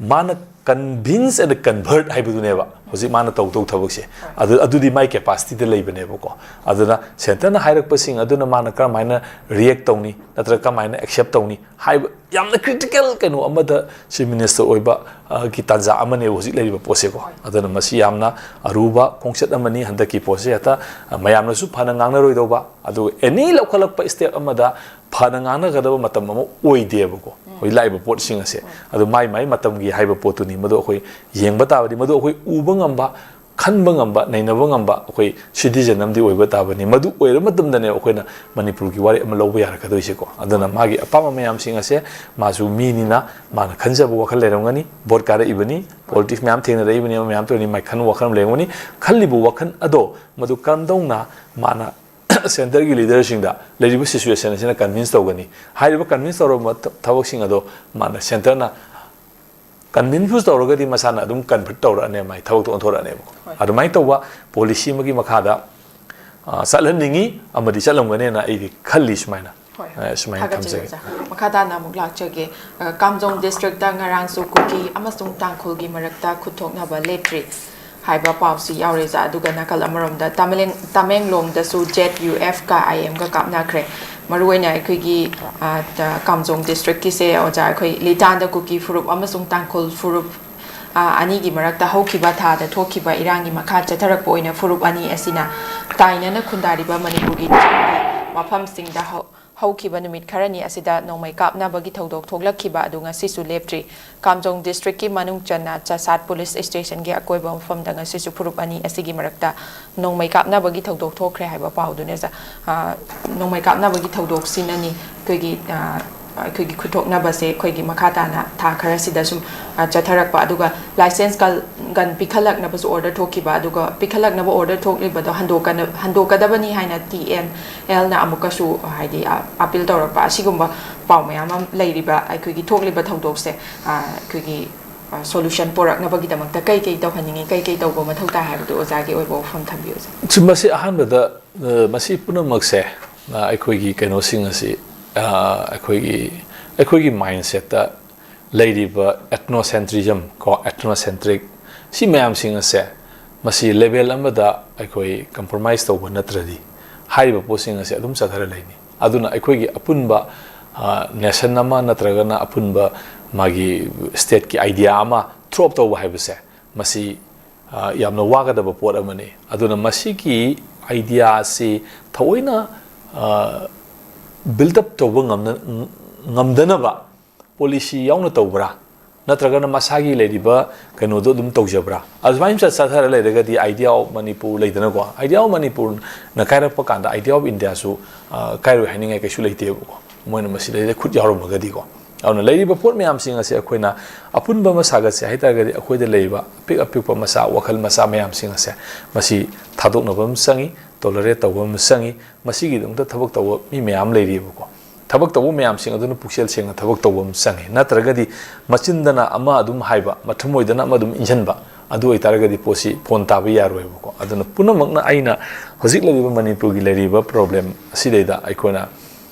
ꯎꯝ꯫ ꯃꯥꯅ Convince and convert ꯍꯥꯏꯕꯗꯨꯅꯦꯕ ꯍꯧꯖꯤꯛ ꯃꯥꯅ ꯇꯧꯗꯧ ꯊꯕꯛꯁꯦ꯫ ꯑꯗꯨ ꯑꯗꯨꯗꯤ ꯃꯥꯏ capacityꯗ ꯂꯩꯕꯅꯦꯕꯀꯣ꯫ ꯑꯗꯨꯅ centreꯅ ꯍꯥꯏꯔꯛꯄꯁꯤꯡ ꯑꯗꯨꯅ ꯃꯥꯅ ꯀꯔꯝꯍꯥꯏꯅ react ꯇꯧꯅꯤ, ꯅꯠꯇ꯭ꯔꯒ ꯀꯔꯝꯍꯥꯏꯅ accept ꯇꯧꯅꯤ ꯍꯥꯏꯕ ꯌꯥꯝꯅ critical ꯀꯩꯅꯣ ꯑꯃꯗ Chief Minister ꯑꯣꯏꯕ ꯑ, ꯒꯤ ꯇꯥꯟꯖꯥ ꯑꯃꯅꯦꯕ ꯍꯧꯖꯤꯛ ꯂꯩꯔꯤꯕ ꯄꯣꯠꯁꯦꯀꯣ꯫ ꯑꯗꯨꯅ ꯃꯁꯤ ꯌꯥꯝꯅ ꯑꯔꯨꯕ ꯈꯣꯡꯆꯠ ꯑꯃꯅꯤ ꯍꯟꯗꯛꯀꯤ ꯄꯣꯠꯁꯦ꯫ ꯍꯦꯛꯇ ꯑ, ꯃꯌꯥꯝꯅꯁꯨ ꯐꯅ ꯉꯥꯡꯅꯔꯣꯏꯗꯧꯕ, ꯑꯗꯨꯒ any ꯂꯧꯈꯠꯂꯛꯄ step ꯑꯃꯗ ꯐꯅ ꯉꯥꯡꯅꯒꯗꯕ ꯃꯇꯝ ꯑꯃ ꯑꯣꯏꯗꯦꯕꯀꯣ꯫ ꯍꯧꯖꯤꯛ ꯂꯥꯛꯏꯕ ꯄꯣꯠꯁꯤꯡ ꯑꯁꯦ ꯑꯗꯨ ꯃꯥꯏ ꯃꯥꯏ ꯃꯇꯝꯒꯤ ꯍꯥꯏꯕ ꯄꯣꯠꯇꯨꯅꯤ꯫ ꯃꯗꯨ ꯑꯩꯈꯣꯏ ꯌꯦꯡꯕ ꯇꯥꯕꯗꯤ, ꯃꯗꯨ ꯑꯩꯈꯣꯏ ꯎꯕ ꯉꯝꯕ, ꯈꯟꯕ ꯉꯝꯕ, ꯅꯩꯅꯕ ꯉꯝꯕ ꯑꯩꯈꯣꯏ citizen ꯑꯃꯗꯤ ꯑꯣꯏꯕ ꯇꯥꯕꯅꯤ꯫ ꯃꯗꯨ ꯑꯣꯏꯔ ꯃꯇꯝꯗꯅꯦ ꯑꯩꯈꯣꯏꯅ ꯃꯅꯤꯄꯨꯔꯒꯤ ꯋꯥꯔꯦꯞ ꯑꯃ ꯂꯧꯕ ꯌꯥꯔꯛꯀꯗꯣꯏꯁꯦꯀꯣ꯫ ꯑꯗꯨꯅ ꯃꯥꯒꯤ ꯑꯄꯥꯝꯕ ꯃꯌꯥꯝꯁꯤꯡ ꯑꯁꯦ ꯃꯥꯁꯨ ꯃꯤꯅꯤꯅ ꯃꯥꯅ ꯈꯟꯖꯕ ꯋꯥꯈꯜ ꯂꯩꯔꯝꯒꯅꯤ꯫ Vote ꯀꯥꯔꯛꯏꯕꯅꯤ, politics ꯃꯌꯥꯝ ꯊꯦꯡꯅꯔꯛꯏꯕꯅꯤ, ꯑꯃ ꯃꯌꯥꯝ ꯇꯧꯔꯤꯅꯤ, ꯃꯥꯏ ꯈꯟꯕ ꯋꯥꯈꯜ ꯑꯃ ꯂꯩꯔꯝꯒꯅꯤ꯫ ꯈꯜꯂꯤꯕ ꯋꯥꯈꯜ ꯑꯗꯣ ꯃꯗꯨ ꯀꯔꯝꯗꯧꯅ ꯃꯥꯅ centreꯒꯤ leaderꯁꯤꯡꯗ ꯂꯩꯔꯤꯕ situation ꯑꯁꯤꯅ convince ꯇꯧꯒꯅꯤ꯫ ꯍꯥꯏꯔꯤꯕ convince ꯇꯧꯔꯕ ꯊ-, ꯊꯕꯛꯁꯤꯡ ꯑꯗꯣ ꯃꯥꯅ centreꯅ convince ꯇꯧꯔꯒꯗꯤ ꯃꯁꯥꯅ ꯑꯗꯨꯝ convert ꯇꯧꯔꯛꯑꯅꯦ, ꯃꯥꯏ ꯊꯕꯛꯇꯣ ꯑꯣꯟꯊꯣꯔꯛꯑꯅꯦꯕꯀꯣ꯫ ꯍꯣꯏ꯫ ꯑꯗꯨꯃꯥꯏꯅ ꯇꯧꯕ policy ꯑꯃꯒꯤ ꯃꯈꯥꯗ, ꯑ, ꯆꯠꯍꯟꯅꯤꯡꯉꯤ ꯑꯃꯗꯤ ꯆꯠꯂꯝꯒꯅꯦꯅ ꯑꯩꯗꯤ ꯈꯜꯂꯤ ꯁꯨꯃꯥꯏꯅ꯫ ꯍꯣꯏ꯫ ꯑ, ꯁꯨꯃꯥꯏꯅ ꯊꯥꯒꯠꯆꯔꯤ ꯊꯝꯖꯒꯦ꯫ ꯑꯣꯖꯥ꯫ ꯃꯈꯥ ꯇꯥꯅ ꯑꯃꯨꯛ ꯂꯥꯛꯆꯒꯦ꯫ ꯑ, ꯀꯥꯝꯖꯣꯡ districtꯇ ꯉꯔꯥꯡꯁꯨ ꯀꯨꯀꯤ ꯑꯃꯁꯨꯡ ꯇꯥꯡꯈꯨꯜꯒꯤ ꯃꯔꯛꯇ ꯈꯨꯠꯊꯣꯛꯅꯕ ꯂꯦꯞꯇ꯭ꯔꯤ ꯍꯥꯏꯕ ꯄꯥꯎꯁꯤ ꯌꯥꯎꯔꯦ ꯑꯣꯖꯥ꯫ ꯑꯗꯨꯒ ꯅꯥꯀꯜ ꯑꯃꯔꯣꯝꯗ ꯇꯃꯦꯡ-, ꯇꯃꯦꯡꯂꯣꯡꯗꯁꯨ ZUFꯀ IMꯒ ꯀꯥꯞꯅꯈ꯭ꯔꯦ꯫ ꯃꯔꯨꯑꯣꯏꯅ ꯑꯩꯈꯣꯏꯒꯤ, ꯑ, ꯇ-, ꯀꯥꯝꯖꯣꯡ districtꯀꯤꯁꯦ ꯑꯣꯖꯥ, ꯑꯩꯈꯣꯏ ꯂꯤꯇꯥꯟꯗ ꯀꯨꯀꯤ ꯐꯨꯔꯨꯞ ꯑꯃꯁꯨꯡ ꯇꯥꯡꯈꯨꯜ ꯐꯨꯔꯨꯞ, ꯑ, ꯑꯅꯤꯒꯤ ꯃꯔꯛꯇ ꯍꯧꯈꯤꯕ ꯊꯥꯗ ꯊꯣꯛꯈꯤꯕ ꯏꯔꯥꯡꯒꯤ ꯃꯈꯥ ꯆꯠꯊꯔꯛꯄ ꯑꯣꯏꯅ ꯐꯨꯔꯨꯞ ꯑꯅꯤ ꯑꯁꯤꯅ ꯇꯥꯏꯅꯅ ꯈꯨꯟꯗꯥꯔꯤꯕ ꯃꯅꯤꯄꯨꯔꯒꯤ ꯆꯤꯡꯒꯤ ꯃꯐꯝꯁꯤꯡꯗ ꯍꯧ-, ꯍꯧꯈꯤꯕ ꯅꯨꯃꯤꯠ ꯈꯔꯅꯤ ꯑꯁꯤꯗ ꯅꯣꯡꯃꯩ ꯀꯥꯞꯅꯕꯒꯤ ꯊꯧꯗꯣꯛ ꯊꯣꯛꯂꯛꯈꯤꯕ ꯑꯗꯨ ꯉꯁꯤꯁꯨ ꯂꯦꯞꯇ꯭ꯔꯤ꯫ ꯀꯥꯝꯖꯣꯡ districtꯀꯤ ꯃꯅꯨꯡ ꯆꯟꯅ ꯆꯁꯥꯠ police stationꯒꯤ ꯑꯀꯣꯏꯕ ꯃꯐꯝꯗ ꯉꯁꯤꯁꯨ ꯐꯨꯔꯨꯞ ꯑꯅꯤ ꯑꯁꯤꯒꯤ ꯃꯔꯛꯇ ꯅꯣꯡꯃꯩ ꯀꯥꯞꯅꯕꯒꯤ ꯊꯧꯗꯣꯛ ꯊꯣꯛꯈ꯭ꯔꯦ ꯍꯥꯏꯕ ꯄꯥꯎꯗꯨꯅꯦ ꯑꯣꯖꯥ꯫ ꯑ, ꯅꯣꯡꯃꯩ ꯀꯥꯞꯅꯕꯒꯤ ꯊꯧꯗꯣꯛꯁꯤꯅꯅꯤ ꯑꯩꯈꯣꯏꯒꯤ, ꯑ, ꯑꯩꯈꯣꯏꯒꯤ ꯈꯨꯠꯊꯣꯛꯅꯕꯁꯦ ꯑꯩꯈꯣꯏꯒꯤ ꯃꯈꯥ ꯇꯥꯅ ꯊꯥ ꯈꯔꯁꯤꯗ ꯁꯨꯝ, ꯑ, ꯆꯠꯊꯔꯛꯄ, ꯑꯗꯨꯒ license gun, gun ꯄꯤꯈꯠꯂꯛꯅꯕꯁꯨ order ꯊꯣꯛꯈꯤꯕ, ꯑꯗꯨꯒ ꯄꯤꯈꯠꯂꯛꯅꯕ order ꯊꯣꯛꯂꯤꯕꯗꯣ ꯍꯟꯗꯣꯛꯀꯅ-, ꯍꯟꯗꯣꯛꯀꯗꯕꯅꯤ ꯍꯥꯏꯅ TNLꯅ ꯑꯃꯨꯛꯀꯁꯨ, ꯍꯥꯏꯗꯤ, ꯑ, appeal ꯇꯧꯔꯛꯄ, ꯑꯁꯤꯒꯨꯝꯕ ꯄꯥꯎ ꯃꯌꯥꯝ ꯑꯃ ꯂꯩꯔꯤꯕ ꯑꯩꯈꯣꯏꯒꯤ ꯊꯣꯛꯂꯤꯕ ꯊꯧꯗꯣꯛꯁꯦ, ꯑ, ꯑꯩꯈꯣꯏꯒꯤ, ꯑ, solution ꯄꯨꯔꯛꯅꯕꯒꯤꯗꯃꯛꯇ ꯀꯩ ꯀꯩ ꯇꯧꯍꯟꯅꯤꯡꯉꯤ, ꯀꯩ ꯀꯩ ꯇꯧꯕ ꯃꯊꯧ ꯇꯥꯏ ꯍꯥꯏꯕꯗꯨ ꯑꯣꯖꯥꯒꯤ ꯑꯣꯏꯕ ꯋꯥꯐꯝ ꯊꯝꯕꯤꯌꯨ, ꯑꯣꯖꯥ꯫ ꯁꯤ, ꯃꯁꯤ ꯑꯍꯥꯟꯕꯗ, ꯑ, ꯃꯁꯤ ꯄꯨꯝꯅꯃꯛꯁꯦ, ꯑ, ꯑꯩꯈꯣꯏꯒꯤ ꯀꯩꯅꯣꯁꯤꯡ ꯑꯁꯤ, ꯑ, ꯑꯩꯈꯣꯏꯒꯤ, ꯑꯩꯈꯣꯏꯒꯤ mindsetꯇ ꯂꯩꯔꯤꯕ ethnocentrism ꯀꯣ, ethnocentric, ꯁꯤ ꯃꯌꯥꯝꯁꯤꯡ ꯑꯁꯦ ꯃꯁꯤ level ꯑꯃꯗ ꯑꯩꯈꯣꯏ compromise ꯇꯧꯕ ꯅꯠꯇ꯭ꯔꯗꯤ ꯍꯥꯏꯔꯤꯕ ꯄꯣꯠꯁꯤꯡ ꯑꯁꯦ ꯑꯗꯨꯝ ꯆꯠꯊꯔ ꯂꯩꯅꯤ꯫ ꯑꯗꯨꯅ ꯑꯩꯈꯣꯏꯒꯤ ꯑꯄꯨꯟꯕ, ꯑ, nation ꯑꯃ ꯅꯠꯇ꯭ꯔꯒꯅ ꯑꯄꯨꯟꯕ ꯃꯥꯒꯤ stateꯀꯤ idea ꯑꯃ throw up ꯇꯧꯕ ꯍꯥꯏꯕꯁꯦ ꯃꯁꯤ, ꯑ, ꯌꯥꯝꯅ ꯋꯥꯒꯗꯕ ꯄꯣꯠ ꯑꯃꯅꯤ꯫ ꯑꯗꯨꯅ ꯃꯁꯤꯒꯤ idea ꯑꯁꯤ ꯊꯑꯣꯏꯅ, ꯑ, build up ꯇꯧꯕ ꯉꯝꯅ-, ꯉꯝꯗꯅꯕ policy ꯌꯥꯎꯅ ꯇꯧꯕ꯭ꯔꯥ? ꯅꯠꯇ꯭ꯔꯒꯅ ꯃꯁꯥꯒꯤ ꯂꯩꯔꯤꯕ ꯀꯩꯅꯣꯗꯣ ꯑꯗꯨꯝ ꯇꯧꯖꯕ꯭ꯔꯥ? ꯑꯗꯨꯃꯥꯏꯅ ꯆꯠ-, ꯆꯠꯊꯔ ꯂꯩꯔꯒꯗꯤ Idea of Manipur ꯂꯩꯗꯅꯀꯣ, Idea of Manipurꯅ ꯀꯥꯏꯔꯛꯄ ꯀꯥꯟꯗ Idea of Indiaꯁꯨ, ꯑ, ꯀꯥꯏꯔꯣꯏ ꯍꯥꯏꯅꯤꯡꯉꯥꯏ ꯀꯩꯁꯨ ꯂꯩꯇꯦꯕꯀꯣ, ꯃꯣꯏꯅ ꯃꯁꯤꯗꯩꯗ ꯈꯨꯠ ꯌꯥꯎꯔꯝꯃꯒꯗꯤꯀꯣ꯫ ꯑꯗꯨꯅ ꯂꯩꯔꯤꯕ ꯄꯣꯠ ꯃꯌꯥꯝꯁꯤꯡ ꯑꯁꯦ ꯑꯩꯈꯣꯏꯅ ꯑꯄꯨꯟꯕ ꯑꯃ ꯁꯥꯒꯠꯁꯦ ꯍꯥꯏ ꯇꯥꯔꯒꯗꯤ, ꯑꯩꯈꯣꯏꯗ ꯂꯩꯔꯤꯕ ꯑꯄꯤꯛ ꯑꯄꯤꯛꯄ ꯃꯆꯥ, ꯋꯥꯈꯜ ꯃꯆꯥ ꯃꯌꯥꯝꯁꯤꯡ ꯑꯁꯦ ꯃꯁꯤ ꯊꯥꯗꯣꯛꯅꯕ ꯑꯃ ꯆꯪꯉꯤ, tolerate ꯇꯧꯕ ꯑꯃ ꯆꯪꯉꯤ꯫ ꯃꯁꯤꯒꯤꯗꯃꯛꯇ ꯊꯕꯛ ꯇꯧꯕ ꯃꯤ ꯃꯌꯥꯝ ꯂꯩꯔꯤꯕꯀꯣ꯫ ꯊꯕꯛ ꯇꯧꯕ ꯃꯌꯥꯝꯁꯤꯡ ꯑꯗꯨꯅ ꯄꯨꯛꯆꯦꯜ ꯁꯦꯡꯅ ꯊꯕꯛ ꯇꯧꯕ ꯑꯃ ꯆꯪꯉꯤ꯫ ꯅꯠꯇ꯭ꯔꯒꯗꯤ ꯃꯆꯤꯟꯗꯅ ꯑꯃ ꯑꯗꯨꯝ ꯍꯥꯏꯕ, ꯃꯊꯃꯣꯏꯗꯅ ꯑꯃ ꯑꯗꯨꯝ ꯏꯟꯁꯤꯟꯕ, ꯑꯗꯨ ꯑꯣꯏꯇꯥꯔꯒꯗꯤ ꯄꯣꯠꯁꯤ ꯐꯣꯟ ꯇꯥꯕ ꯌꯥꯔꯣꯏꯕꯀꯣ꯫ ꯑꯗꯨꯅ ꯄꯨꯝꯅꯃꯛꯅ ꯑꯩꯅ ꯍꯧꯖꯤꯛ ꯂꯩꯔꯤꯕ ꯃꯅꯤꯄꯨꯔꯒꯤ ꯂꯩꯔꯤꯕ problem ꯑꯁꯤꯗꯩꯗ ꯑꯩꯈꯣꯏꯅ